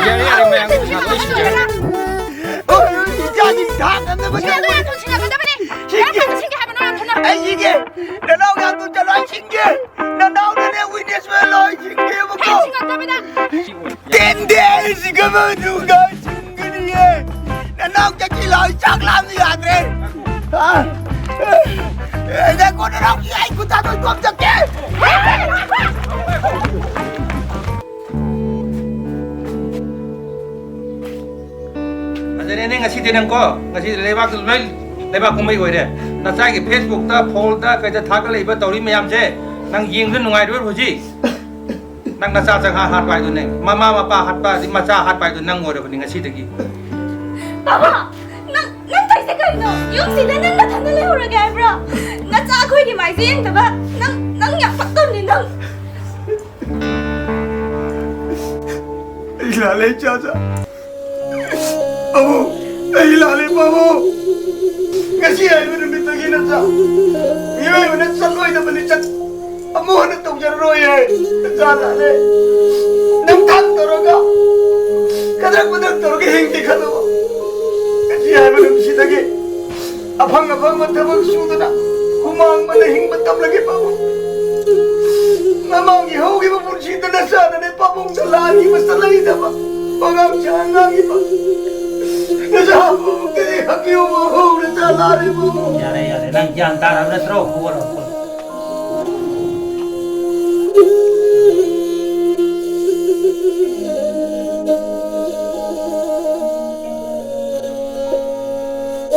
ꯌꯥꯔꯦ, ꯌꯥꯔꯦ, ꯃꯌꯥꯝꯒꯤ ꯄꯩꯁꯥꯗꯣ ꯑꯩ ꯁꯤꯡꯖꯔꯒꯦ꯫ ꯏꯆꯥꯁꯤꯡ ꯊꯥꯛ ꯅꯝꯅꯕ ꯁꯤꯡꯒꯦ꯫ ꯑꯩ ꯁꯤꯡꯒꯦ꯫ ꯅꯅꯥꯎ ꯌꯥꯝ ꯊꯨꯅ ꯆꯠꯂꯣ, ꯑꯩ ꯁꯤꯡꯒꯦ꯫ ꯅꯅꯥꯎꯅꯅꯦ witness ꯑꯣꯏꯍꯜꯂꯣ, ꯑꯩ ꯁꯤꯡꯒꯦꯕꯀꯣ꯫ Ten days ꯒꯤ ꯃꯅꯨꯡꯗ ꯁꯤꯡꯒꯅꯤꯌꯦ꯫ ꯅꯅꯥꯎ ꯆꯠꯁꯤꯜꯂꯣ, ꯑꯩ ꯆꯥꯛ ꯂꯥꯝꯕ ꯌꯥꯗ꯭ꯔꯦ꯫ ꯑꯦ, ꯉꯥꯏꯈꯣ, ꯅꯅꯥꯎ, ꯑꯩ ꯈꯨꯠ ꯊꯥꯗꯣꯛ ꯏꯇꯣꯝ ꯆꯠꯀꯦ꯫ ꯐꯖꯔꯦꯅꯦ ꯉꯁꯤꯗꯤ ꯅꯪꯀꯣ꯫ ꯉꯁꯤꯗꯤ ꯂꯩꯕꯥꯛꯇꯨ ꯂꯣꯏ ꯂꯩꯕꯥꯛ ꯀꯨꯝꯍꯩ ꯑꯣꯏꯔꯦ꯫ ꯅꯆꯥꯒꯤ Facebook ꯇ, ꯐꯣꯟꯗ, ꯀꯩꯗ ꯊꯥꯒꯠꯂꯛꯏꯕ ꯇꯧꯔꯤ ꯃꯌꯥꯝꯁꯦ ꯅꯪ ꯌꯦꯡꯗꯨꯅ ꯅꯨꯡꯉꯥꯏꯔꯣꯏ ꯍꯧꯖꯤꯛ꯫ ꯅꯪ ꯅꯆꯥ ꯆꯪꯍꯥ ꯍꯥꯠꯄ ꯍꯥꯏꯗꯨꯅꯦ, ꯃꯃꯥ ꯃꯄꯥ ꯍꯥꯠꯄ ꯑꯗꯩ ꯃꯆꯥ ꯍꯥꯠꯄ ꯍꯥꯏꯗꯨ ꯅꯪ ꯑꯣꯏꯔꯕꯅꯤ ꯉꯁꯤꯗꯒꯤ꯫ ꯄꯥꯕ, ꯅꯪ, ꯅꯪ ꯇꯧꯔꯤꯁꯦ ꯀꯩꯅꯣ? ꯌꯨꯝꯁꯤꯗ ꯅꯪ ꯅꯊꯟꯗ ꯂꯩꯍꯧꯔꯒꯦ ꯍꯥꯏꯕ꯭ꯔꯣ? ꯅꯆꯥ ꯑꯩꯈꯣꯏꯒꯤ ꯃꯥꯏꯁꯦ ꯌꯦꯡꯗꯕ ꯅꯪ, ꯅꯪ ꯌꯥꯝ ꯄꯛꯇꯕꯅꯤ ꯅꯪ꯫ ꯑꯩ ꯂꯥꯜꯂꯦ, ꯏꯆꯥꯆꯥ꯫ ꯄꯥꯕꯨꯡ, ꯑꯩ ꯂꯥꯜꯂꯦ, ꯄꯥꯕꯨꯡ꯫ ꯉꯁꯤ ꯍꯥꯏꯕ ꯅꯨꯃꯤꯠꯇꯒꯤ ꯅꯆꯥ ꯃꯤꯑꯣꯏꯕꯅ ꯆꯠꯂꯣꯏꯗꯕ ꯂꯤꯆꯠ ꯑꯃꯨꯛ ꯍꯟꯅ ꯇꯧꯖꯔꯔꯣꯏ ꯍꯥꯏ꯫ ꯅꯆꯥ ꯂꯥꯜꯂꯦ꯫ ꯅꯝꯊꯥꯛ ꯇꯧꯔꯒ ꯀꯗ꯭ꯔꯛ ꯃꯗ꯭ꯔꯛ ꯇꯧꯔꯒ ꯍꯤꯡꯒꯦ ꯈꯜꯂꯨꯕ꯫ ꯉꯁꯤ ꯍꯥꯏꯕ ꯅꯨꯃꯤꯠꯁꯤꯗꯒꯤ ꯑꯐꯪ ꯑꯐꯪꯕ ꯊꯕꯛ ꯁꯨꯗꯨꯅ ꯍꯨꯃꯥꯡ ꯃꯟꯅ ꯍꯤꯡꯕ ꯇꯝꯂꯒꯦ ꯄꯥꯕꯨꯡ꯫ ꯃꯃꯥꯡꯒꯤ ꯍꯧꯈꯤꯕ ꯄꯨꯟꯁꯤꯗ ꯅꯆꯥꯅꯅꯦ ꯄꯥꯕꯨꯡꯗ ꯂꯥꯟꯒꯤ ꯃꯁꯛ ꯂꯩꯗꯕ ꯋꯥꯉꯥꯡ ꯁꯉꯥꯡ ꯉꯥꯡꯈꯤꯕ ꯅꯆꯥ ꯄꯥꯕꯨꯡꯗꯗꯤ ꯍꯛꯈꯤꯕ ꯍꯧꯅ ꯆꯥ ꯂꯥꯛꯂꯤꯕ꯫ ꯌꯥꯔꯦ, ꯌꯥꯔꯦ, ꯅꯪ ꯒ꯭ꯌꯥꯟ ꯇꯥꯔꯕ ꯅꯠꯇ꯭ꯔꯣ? ꯍꯧꯒꯠꯂꯣ, ꯍꯧꯒꯠꯂꯣ꯫